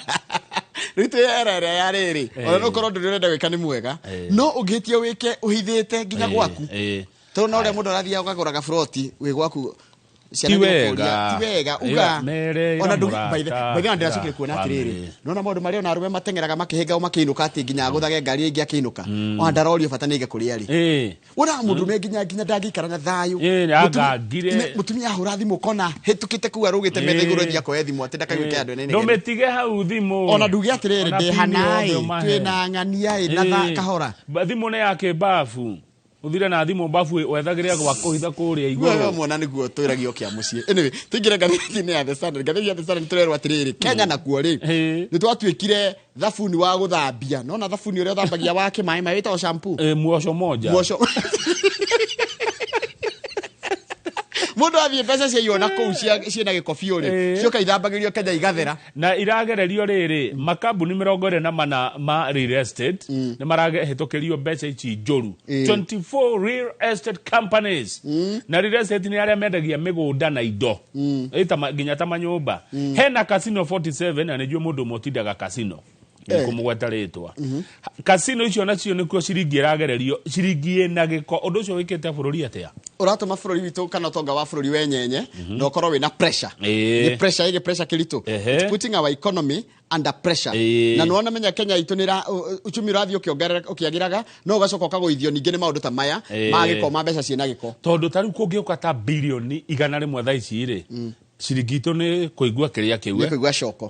Rĩu twĩ era ĩrĩa ya rĩrĩ, ona no ũkorwo ndũrĩ ũrenda gwĩka nĩ mwega, no ũngĩtio wĩke ũhithĩte nginya gwaku. Tondũ na ũrĩa mũndũ arathiaga ũkagũra gaburoti wĩ gwaku, ciana Ti nĩgũkũria, wega. ti wega Ĩra- uga mere, ĩra ona ndũ mũrata, by the way ndĩracokire ĩra kuona atĩrĩrĩ, family. nona maũndũ marĩa ona arũme mateng'eraga makĩhĩnga makĩinũka atĩ nginya agũthage ngari ĩngĩ akĩinũka, ona ndarorio bata nĩ aige kũrĩa rĩ, wonaga mũndũ nginya ndangĩikara na thayũ. Ĩ, angangire. Mũtumia ahũra thimũ kona hĩtũkĩte kũu arũgĩte metha igũrũ thiĩ akoe thimũ atĩ ndakaiguĩke andũ ene inegene. Ndũmĩtige hau thimũ. Ona nduge atĩrĩrĩ, Ona ndĩ pini hanaĩ yothe ũmahe. twĩna ng'ania ĩ na kahora. Thimũ nĩ ya kĩmbabu, ũthire na thimũ mbabu wethagĩre gwa kũhitha kũrĩa Wewe igũrũ. mwana nĩguo twĩragio kĩa mũciĩ. Anyway, tũingĩre ngathĩti-inĩ ya The Standard. Ngathĩti ya The Standard tũrerwo atĩrĩrĩ, Kenya nakuo rĩ, nĩ twatuĩkire thabuni wa gũthambia. Nona thabuni ũrĩa ũthambagia wake maĩ maĩ wĩtagwo shampoo. Muosho moja. Muosho. Mũndũ athiĩ mbeca ciaiywo na kũu ciĩna gĩko biũ rĩ, cioka ithambagĩrio Kenya igathera. Na iragererio rĩrĩ makambuni 24 ma real estate nĩ marahĩtũkĩrio mbeca ici njũru, 24 real estate companies. Na real estate nĩ arĩa mendagia mĩgũnda na indo. Nginya ta manyũmba. Hena Casino 47 na nĩnjũĩ mũndũ ũmwe ũtindaga casino, kũmũgweta rĩtwa. Casino icio nacio nĩkuo ciringi ĩragererio, ciringi ĩna gĩko. Ũndũ ũcio wĩkĩte bũrũri atĩa? Ũratũma bũrũri witũ kana ũtonga wa bũrũri wenyenye na ũkorwo wĩna pressure. Nĩ pressure ĩgĩ pressure kĩritũ. It's putting our economy under pressure. Na nĩwona menya Kenya itũ nĩ uchumi ũrathiĩ ũkĩagĩraga, no ũgacoka ũkagũithio ningĩ nĩ maũndũ ta maya ma gĩko, ma mbeca ciĩna gĩko. Tondũ ta rĩu kũngĩũka ta bilioni 100 thaa ici rĩ, ciringi itũ nĩ kũigua kĩrĩa kĩu, Nĩ kũigua coko.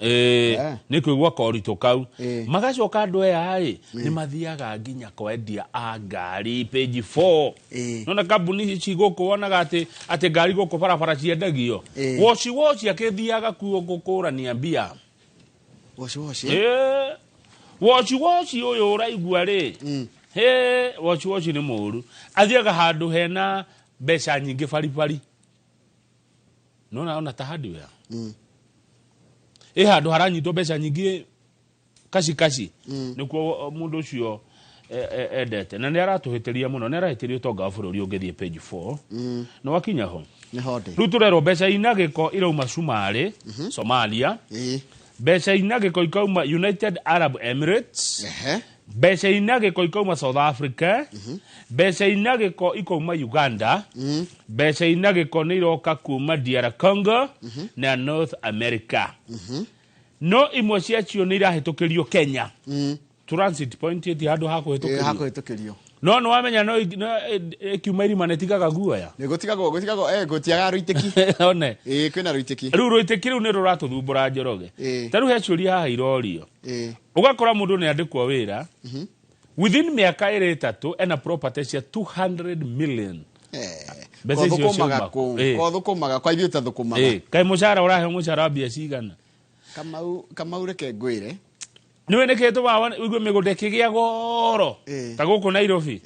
Nĩ kũigua koritũ kau. Magacoka andũ aya rĩ, nĩ mathiaga nginya kwendia a ngari page 4. Nona kambuni ici gũkũ wonaga atĩ ngari gũkũ barabara ciendagio. Woci woci akĩthiaga kuo gũkũrania mbia. Woci woci. Woci woci ũyũ ũraigua rĩ, woci woci nĩ mũru. Athiaga handũ hena mbeca nyingĩ baribari. Nona ona ta hardware. Ĩ handũ haranyitwo mbeca nyingĩ kaci kaci. Nĩkuo mũndũ ũcio endete. Na nĩ aratũhĩtĩria mũno, nĩ arahĩtĩria ũtonga wa bũrũri ũngĩthiĩ page 4. Nĩ wakinya ho. Rĩu tũrerwo mbeca ina gĩko irauma Cumarĩ, Somalia. Mbeca ina gĩko ikauma United Arab Emirates. Mbeca ina gĩko ikauma South Africa. Mbeca ina gĩko ikauma Uganda. Mbeca ina gĩko nĩ iroka kuma DR Congo na North America. No imwe ciacio nĩ irahĩtũkĩrio Kenya. Transit point ĩti handũ ha kũhĩtũkĩrio. No nĩ wamenya no ĩkiuma irima nĩ ĩtigaga guoya. Nĩ gũtigagwo gũtiagaga rũitĩki. One. Kwĩna rũitĩki. Rĩu rũitĩki rĩu nĩ rũratũthumbũra Njoroge. Ta rĩu he ciũria haha irorio. Ũgakora mũndũ nĩ andĩkwo wĩra, within mĩaka ĩrĩ ĩtatũ ena property cia 200 million. Mbeca icio ciauma kũ? Kothũkũmaga kwa ithuĩ tathũkũmaga. Kaĩ mũcara ũraheo mũcara wa mbia cigana? Kamau reke ngwĩre. Nĩũĩ nĩkĩ gĩtũmaga ũigue mĩgũnda ĩkĩgĩa goro ta gũkũ Nairobi?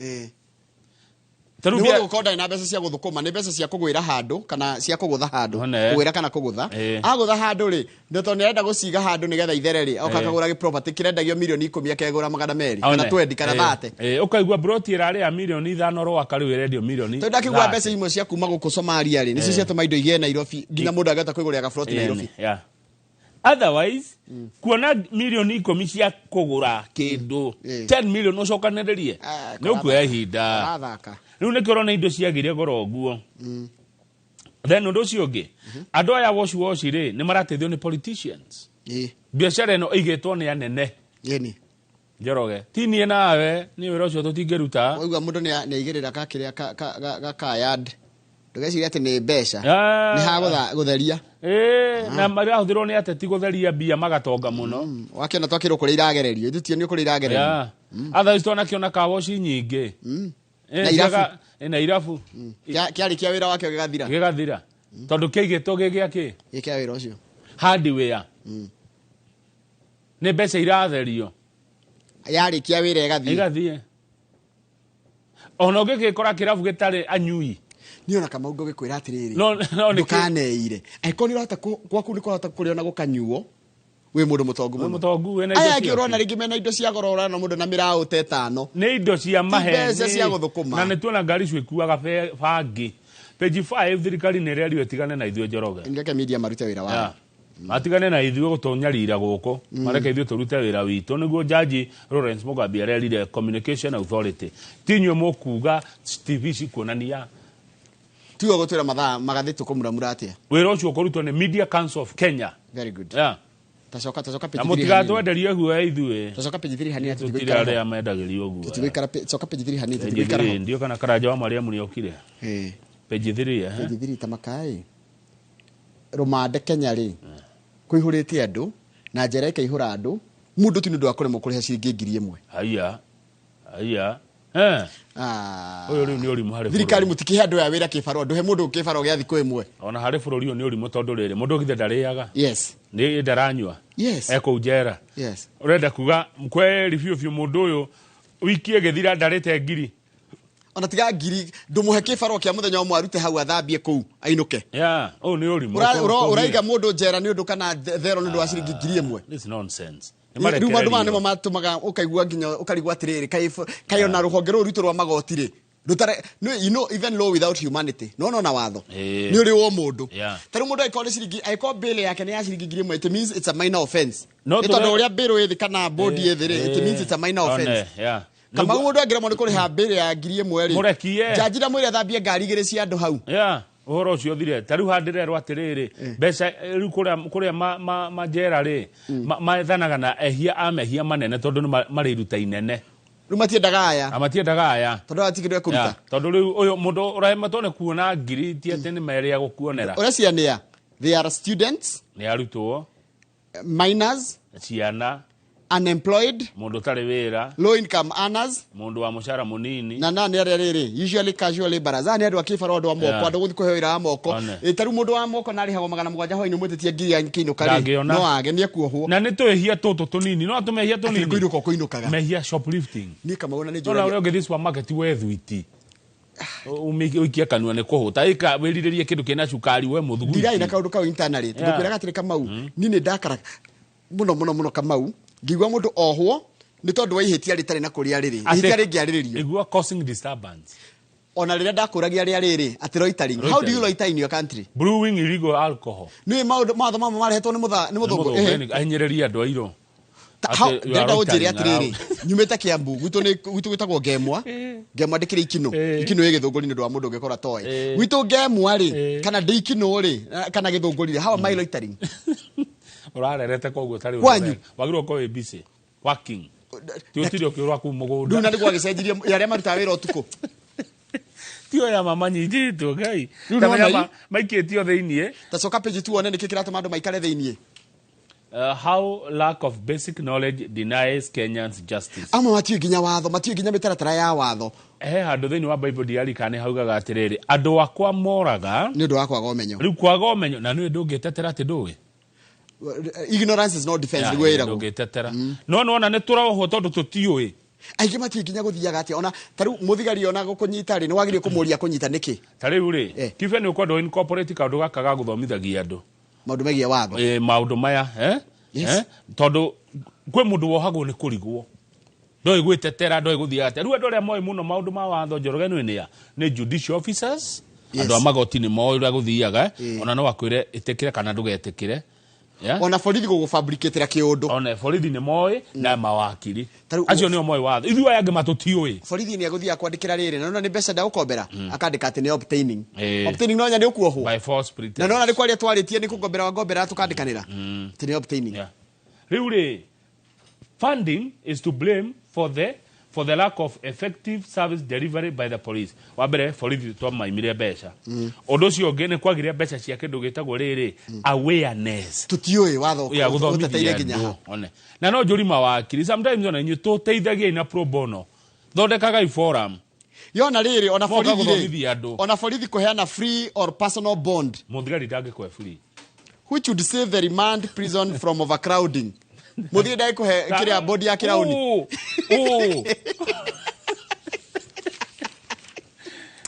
Nĩ gũkorwo ndarĩ na mbeca cia gũthũkũma, nĩ mbeca cia kũgwĩra handũ kana cia kũgũtha handũ. Kũgwĩra kana kũgũtha. Agũtha handũ rĩ, nĩ tondũ nĩarenda gũciga handũ nĩgetha ithere rĩ, oka akagũra gĩ-property kĩrendagio milioni 10 akegũra 200 kana 20 kana 30. Ũkaigua broti ĩrarĩ ya milioni 5 Rwaka rĩu ĩrendio milioni. Tondũ ndakĩgũra mbeca imwe cia kuma gũkũ Somalia rĩ, nĩcio ciatũma indo igĩe Nairobi nginya mũndũ angĩhota kwĩgũrĩra gaburoti Nairobi. Otherwise, kuona milioni 10 cia kũgũra kĩndũ, 10 million ũcokanĩrĩrie, nĩ ũkuoya ihinda. Rĩu nĩkĩo ũrona indo ciagĩire goro ũguo. Then ũndũ ũcio ũngĩ, andũ aya woci woci rĩ, nĩ marateithio nĩ politicians. Biacara ĩno ĩigĩtwo nĩ anene. Njoroge, ti niĩ nawe, nĩ wĩra ũcio tũtingĩruta. Waigua mũndũ nĩ aigĩrĩra gakĩrĩa ga yard. Ndũgecirie atĩ nĩ mbeca. Nĩ ha gũtheria. Na marahũthĩrwo nĩ ateti gũtheria mbia magatonga mũno. Wakĩona twakĩrwo kũrĩa iragererio, ithuĩ tioni kũrĩa iragererio. Otherwise twanakĩona kawoci nyingĩ. Na irabu. Na irabu. Kĩarĩkia wĩra wakĩo gĩgathira. Gĩgathira. Tondũ kĩaigĩtwo gĩ gĩa kĩ? Gĩ kĩa wĩra ũcio. Hardware. Nĩ mbeca iratherio. Yarĩkia wĩra ĩgathiĩ. Ĩgathiĩ. Ona ũngĩgĩkora kĩrabu gĩtarĩ anyui. Niĩ ona Kamau ngũgĩkwĩra atĩrĩrĩ, No no nĩ ndũkaneire angĩkorwo nĩ ũrahota gwaku nĩ kũrahota kũrĩa na gũkanyuo, wĩ mũndũ mũtongu mũno. Mũtongu wĩna indo Aya angĩ ciaku. ũrona rĩngĩ mena indo cia goro, ũrona mũndũ na mĩraũ ta ĩtano. Nĩ indo cia maheni. Mbeca cia gũthũkũma. Na nĩ tuona ngari icio ikuaga bangi. Page 5, thirikari nĩ ĩrerio ĩtigane na ithuĩ, Njoroge. Reke media marute wĩra wao. Yeah. Matigane na ithuĩ gũtũnyarira gũkũ, mareke ithuĩ tũrute wĩra witũ. Nĩguo Jaji Lawrence Mugambi arerire Communication Authority, ti inyuĩ mũkuga TV cikuonania. Tiwe gũtwĩra mathaa magathĩ tũkũmuramura atĩa. Wĩra ũcio ũkũrutwo nĩ Media Council of Kenya. Very good. Yeah. Tacoka, tacoka Na page 3 hanini. mũtigatwenderie guoya ithuĩ. Tacoka page 3 hanini. Tũtirĩ Tũtigũikara arĩa ho. mendagĩrio guoya. Tũtigũikara coka page 3 hanini. Page Tũtigũikara ho. 3, ndio kana Karanja wa Mariamu nĩokire. Page 3, eh? Page 3 tamakai rũmande Kenya rĩ kũihũrĩte andũ na njera ĩkaihũra andũ, mũndũ ti nĩ ũndũ wa kũremwo kũrĩha ciringi 1,000. Haiya, haiya. Eh. Ũyũ rĩu nĩ ũrimũ harĩ Thirikari, bũrũri. mũtikĩhe andũ aya wĩra kĩbarũa, ndũhe mũndũ kĩbarũa gĩa thikũ ĩmwe. Ona harĩ bũrũri ũyũ nĩ ũrimũ, tondũ rĩrĩ, mũndũ githe ndarĩaga? Yes. Nĩ ndaranyua? Yes. Ekũu njera. Yes. Ũrenda kuga kweri biũ biũ mũndũ ũyũ wiki ĩgĩthira ndarĩte ngiri? Ona tiga ngiri, ndũmũhe kĩbarũa kĩa mũthenya ũmwe arute hau athambie kũu ainũke. Yeah, ũyũ nĩ ũrimũ. Ũraiga mũndũ njera nĩ ũndũ kana thero nĩ ũndũ wa ciringi 1,000. This is nonsense. Nĩ Rĩu maũndũ maya marekererio. nĩmo matũmaga ũkaigua nginya ũkarigwo atĩrĩrĩ, kaĩ ona rũhonge rũrũ rwitũ rwa magoti rĩ rũtare you know, even law without humanity, no no na watho nĩ ũrĩ wa mũndũ. Ta rĩu mũndũ angĩkorwo nĩ ciringi, angĩkorwo bail yake nĩ ya ciringi 1,000, it means it's a minor offense. No Nĩ tondũ ũrĩa bail ĩthĩ kana bond ĩthĩ rĩ, it means it's a minor One, offense. yeah. Kamau, mũndũ angĩremwo nĩ kũrĩha bail ya 1,000 rĩ, Mũrekie. njanji ndamwĩre athambie ngari igĩrĩ cia andũ hau. Yeah, ũhoro ũcio ũthire. Ta rĩu handĩrerwo atĩrĩrĩ, mbeca rĩu kũrĩa manjera rĩ, maethanaga na ehia a mehia manene tondũ nĩ marĩ iruta inene. Rĩu matiendaga aya. Na matiendaga aya. Tondũ aya ti kĩndũ ekũruta. Yeah, tondũ rĩu ũyũ mũndũ ũremetwo nĩ kuona ngiri ti atĩ nĩ merĩa gũkuonera. Ũreciria nĩa? They are students, Nĩ arutwo, minors, ciana, unemployed, mũndũ ũtarĩ wĩra, low income earners, mũndũ wa mũcara mũnini. Na nĩ arĩa rĩrĩ usually casual laborers. Aya nĩ andũ a kĩbarũa, andũ a moko, andũ gũthiĩ kũheo wĩra wa moko. One. Ta rĩu mũndũ wa moko na arĩhagwo 700 hwainĩ, mwĩtĩtie ngiri ya kĩinũka rĩ, Ndangĩona. no age nĩ ekuohwo. Na nĩ twĩhia tũtũ tũnini, no tũmehia tũnini. Kũinũka ũkũinũkaga. Mehia shoplifting. Niĩ Kamau na nĩ Nona njũragia. ũrĩa ũngĩthiĩ supermarket we thwiti, ũikie kanua nĩ kũhũta, ĩka wĩrirĩrie kĩndũ kĩna cukari we mũthugwiti. Ndirai na kaũndũ kau internally. Tũkwĩraga atĩrĩ Kamau, niĩ nĩ ndakara mũno mũno mũno Kamau ngĩigua mũndũ ohwo nĩ tondũ wa ihĩtia rĩtarĩ na kũrĩa rĩrĩ, ihĩtia rĩngĩarĩrĩrio. Igua causing disturbance. Ona rĩrĩa ndakũragia rĩa rĩrĩ atĩ loitering, how do you loiter in your country? Brewing illegal alcohol. Nĩ maũndũ mawatho mamwe marehetwo nĩ mũthũngũ. Ehe. Ahinyĩrĩria andũ airũ. Ndĩrenda ũnjĩre atĩrĩrĩ, nyumĩte Kiambu, gwitũ nĩ gwitũ gwĩtagwo Ngemwa. Ngemwa ndĩkĩrĩ ikinũ. Ikinũ ĩ gĩthũngũri nĩ ũndũ wa mũndũ ũngĩkorwo atoĩ. Gwitũ Ngemwa rĩ, kana ndĩ ikinũ rĩ, kana gĩthũngũri rĩ, how am I loitering? Ũrarerete koguo tarĩ Kwanyu. Wagĩrĩirwo ũkorwo wĩ busy working, ti ũtire ũkĩũrwa kũu mũgũnda. Rĩu na nĩguo agĩcenjirie arĩa marutaga wĩra ũtukũ. Ti oya mamanyitĩtwo Ngai. Rĩu Ta nĩwona menya maikĩtio thĩiniĩ. Tacoka page tuone nĩkĩ kĩratũma andũ maikare thĩiniĩ. How lack of basic knowledge denies Kenyans justice. Amwe matiũĩ nginya watho, matiũĩ nginya mĩtaratara ya watho. He handũ thĩinĩ wa Bible ndiarikana haugaga atĩrĩrĩ, andũ akwa moraga nĩ ũndũ wa kwaga ũmenyo. Rĩu kwaga ũmenyo, na nĩwe ndũngĩtetera atĩ ndũĩ. Ignorance is not defense. Yeah, nĩguo ĩragwo. Ndũngĩtetera, no nĩwona nĩ tũrohwo tondũ tũtiũĩ. Aingĩ matiũĩ nginya gũthiaga atĩa, ona ta rĩu mũthigari ona gũkũnyita rĩ, nĩ wagĩrĩire kũmũria kũnyita nĩkĩ. Ta rĩu rĩ, kibe nĩ ũkwenda incorporate kaũndũ gaka ga gũthomithagia andũ maũndũ megiĩ watho. Maũndũ maya, eh? Yes. Eh? Tondũ kwĩ mũndũ wohagwo nĩ kũrigwo, ndoĩ gwĩtetera, ndoĩ gũthiĩ atĩa. Rĩu andũ arĩa moĩ mũno maũndũ ma watho, Njoroge, nĩ nĩa nĩ judicial officers. Yes. Andũ a magoti nĩ moĩ ũrĩa gũthiaga, ona no akwĩre ĩtĩkĩre kana ndũgetĩkĩre. Yeah? Ona borithi gũgũfabricatĩra kĩũndũ. Ona borithi nĩ moĩ na mawakiri acio nĩo moĩ watho, ithuĩ aya angĩ matũtiũĩ. Borithi nĩ agũthiaga kwandĩkĩra rĩrĩ na nona nĩ mbeca ndagũkombera, akandĩka atĩ nĩ obtaining. Obtaining no nya nĩ ũkuohwo. By false pretense. Na nona nĩ kwaria twarĩtie nĩ kũgombera wagombera tũkandĩkanĩra atĩ nĩ obtaining. Rĩu rĩ, funding is to blame for the lack of effective service delivery by the police. Wa mbere, borithi twamaimire mbeca. Ũndũ ũcio ũngĩ nĩ kwagire mbeca cia kĩndũ gĩtagwo rĩrĩ awareness. Tũtiũĩ watho ya ũteteire gũthomithia nginya andũ ha. One. Na no njũri mawakiri sometimes ona inyuĩ tũteithagiai na pro bono, thondekagai forum. Yona rĩrĩ, ona Moka borithi rĩ, gũthomithia andũ. Ona borithi kũheana free or personal bond, Mũthigari ndangĩkũhe free. Which would save the remand prison from overcrowding. Mũthigari ndangĩkũhe kĩrĩa bond ya kĩraũni. Ũ, ũ.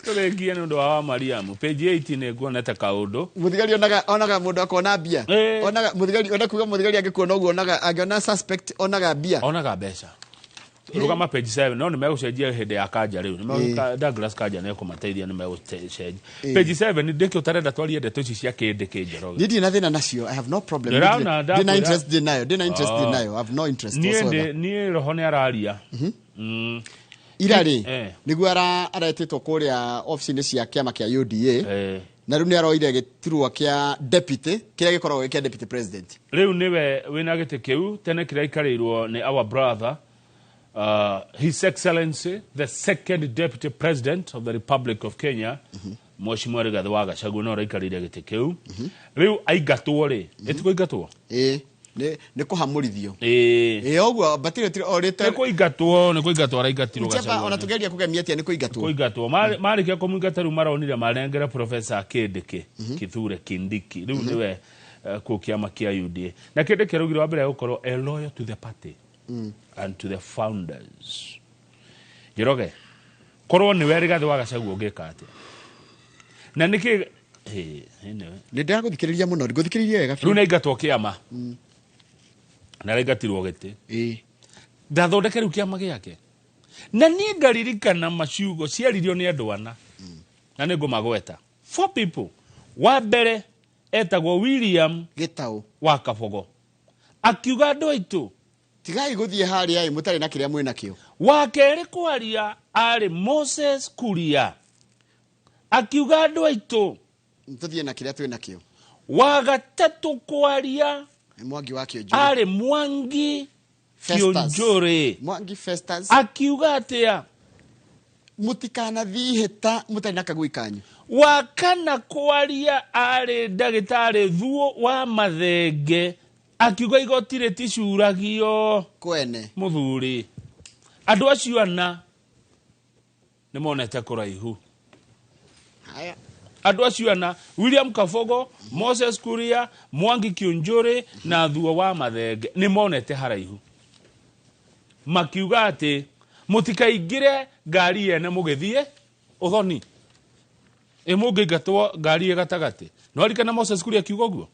Tũrĩkie nĩ ũndũ wa Mariamu. Page 8 nĩ nguonete kaũndũ. Muthigari onaga mundu akona mbia. Onaga muthigari, ona kuga muthigari angikuona uguo, onaga angiona suspect onaga mbia. Onaga mbeca. Rũgama page 7, no nĩ megũcenjia hĩndĩ ya Kanja rĩu. Douglas Kanja nĩ ekũmateithia, nĩ megũcenjia. Page 7, ndĩkĩ ũtarenda twarie ndeto ici cia kĩndĩ kĩnjoroge? Niĩ ndirĩ na thĩna nacio. I have no problem. Ndĩraona. Ndĩ na interest, ndĩ nayo, ndĩ na interest, ndĩ nayo. I have no interest whatsoever. Niĩ roho nĩ araria. Ira rĩ nĩguo aretĩtwo kũrĩa ofici-inĩ cia kĩama kĩa UDA, na rĩu nĩ aroire gĩturwa kĩa deputy kĩrĩa gĩkoragwo gĩ kĩa deputy president. Rĩu nĩwe wĩna gĩtĩ kĩu tene kĩraikarĩirwo nĩ our brother, His Excellency the second deputy president of the Republic of Kenya, Mheshimiwa Rigathi wa Gachagua, no araikarĩire gĩtĩ kĩu. Rĩu aingatwo rĩ, ĩtikũingatwo? Ĩĩ, nĩ kũhamũrithio. Ĩĩ, ũguo batirĩ o rĩte. Nĩ kũingatwo, nĩ kũingatwo araingatirwo Gachagua. Ona tũgeria kũgemia atĩa nĩ kũingatwo. Kũingatwo. Marĩkia kũmũingata rĩu maronire manengere Professor Kindiki, Kithure Kindiki. Rĩu nĩwe kũu kĩama kĩa UDA. Na Kindiki araugire wa mbere gũkorwo a loyal to the party and to the founders. Njoroge, korwo nĩwe Rigathi wa Gachagua ũngĩka atĩa? Na nĩkĩ nĩ ndĩragũthikĩrĩria mũno, ngũthikĩrĩria wega biũ. Rĩu nĩaingatwo kĩama. Na araingatirwo gĩtĩ. Ndathondeke rĩu kĩama gĩake. Na niĩ ngaririkana maciugo ciaririo nĩ andũ ana. Na nĩ ngũmagweta. 4 people. Wa mbere etagwo William Gĩtaũ wa Kabogo. Akiuga andũ aitũ tigai gũthiĩ harĩa ĩ mũtarĩ na kĩrĩa mwĩ nakĩo. Wa kerĩ kwaria arĩ Moses Kuria. Akiuga andũ aitũ tũthiĩ na kĩrĩa twĩ nakĩo. Wa gatatũ kwaria Mwangi wa Kĩonjũrĩ. Arĩ Mwangi Kĩonjũrĩ. Mwangi Festus. Akiuga atĩa? Mũtikanathiĩ hĩta mũtarĩ na kagui kanyu. Wa kana kwaria arĩ ndagĩtarĩ Thuo wa Mathenge. Akiuga igoti rĩticuragio kwene mũthuri. Andũ acio ana nĩ monete kũraihu. Haya. Andũ acio ana, William Kabogo, Moses Kuria, Mwangi Kĩonjũrĩ na Thuo wa Mathenge nĩ monete haraihu. Makiuga atĩ mũtikaingĩre ngari yene mũgĩthiĩ ũthoni. Ĩ mũngĩingatwo ngari ĩ gatagatĩ. No arikana Moses Kuria akiuga ũguo?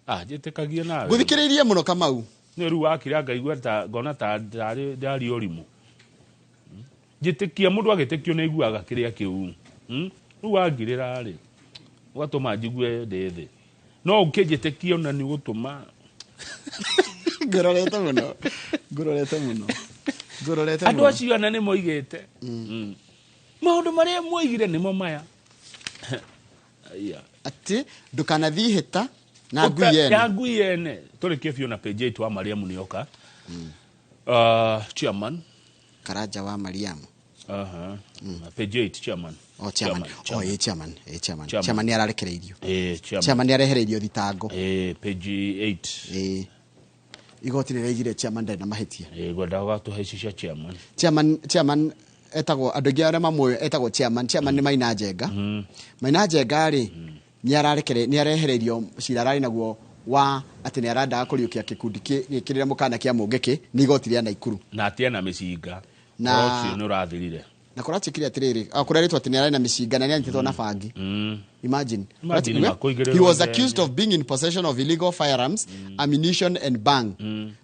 Njĩtĩkagie nawe. Ngũthikĩrĩirie mũno Kamau. Nĩ rĩu wakira ngaigua ta ngona ta ndarĩ ũrimũ. Njĩtĩkia mũndũ agĩtĩkio nĩ aiguaga kĩrĩa kĩu. Rĩu wangirĩra rĩ, ũgatũma njigue ndĩ thĩ. No ũkĩnjĩtĩkia ona nĩ ũgũtũma. Ngũrorete mũno. Ngũrorete mũno. Ngũrorete mũno. Andũ acio ana nĩ moigĩte. Maũndũ marĩa moigire nĩmo maya. Atĩ ndũkanathiĩ hĩta na ngui yene. Na ngui yene. Tũrĩkie biũ na page 8 wa Mariamu nĩoka. Chairman. Karanja wa Mariamu. Page 8 chairman. Oh, chairman. Oh, chairman. Chairman. Chairman nĩ ararekereirio. Chairman. Chairman nĩ arehereirio thitango. Page 8. Igoti rĩraigire chairman ndarĩ na mahĩtia. Ngwendaga ũgatũhe ici cia chairman. Chairman etagwo andũ aingĩ arĩa mamũĩ etagwo chairman. Chairman nĩ Maina Njenga. Maina Njenga rĩ nĩ arehereirio cira ararĩ naguo wa atĩ nĩ arandaga kũriũkia gĩkundi gĩkĩrĩre mũkana kĩa Mũngĩkĩ nĩ igoti rĩa Naikuru. Na atĩ ena mĩcinga. Na ũcio nĩ ũrathirire. Na kũratuĩkire atĩrĩrĩ, kũreretwo atĩ nĩ ararĩ na mĩcinga na nĩ anyitĩtwo na bangi. Imagine. He was accused of being in possession of illegal firearms, ammunition and bang.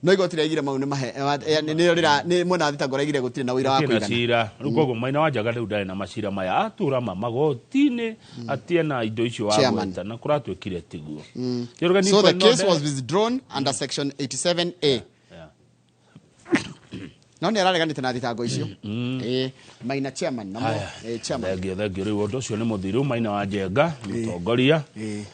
No igoti rĩaigire mau nĩ mahe nĩ mwena wa thitango raigire gũtirĩ na ũira wa kũigana. Cira. Rĩu koguo Maina wa Njaga rĩu ndarĩ na macira maya atũra ma magoti-inĩ atie na indo icio wagweta na kũratuĩkire tiguo. So the case was withdrawn under section 87A. No nĩ arareganĩte na thitango icio. Maina chairman namo chairman. Thengiũ rĩu ũndũ ũcio nĩ mũthiru Maina wa Njenga mũtongoria.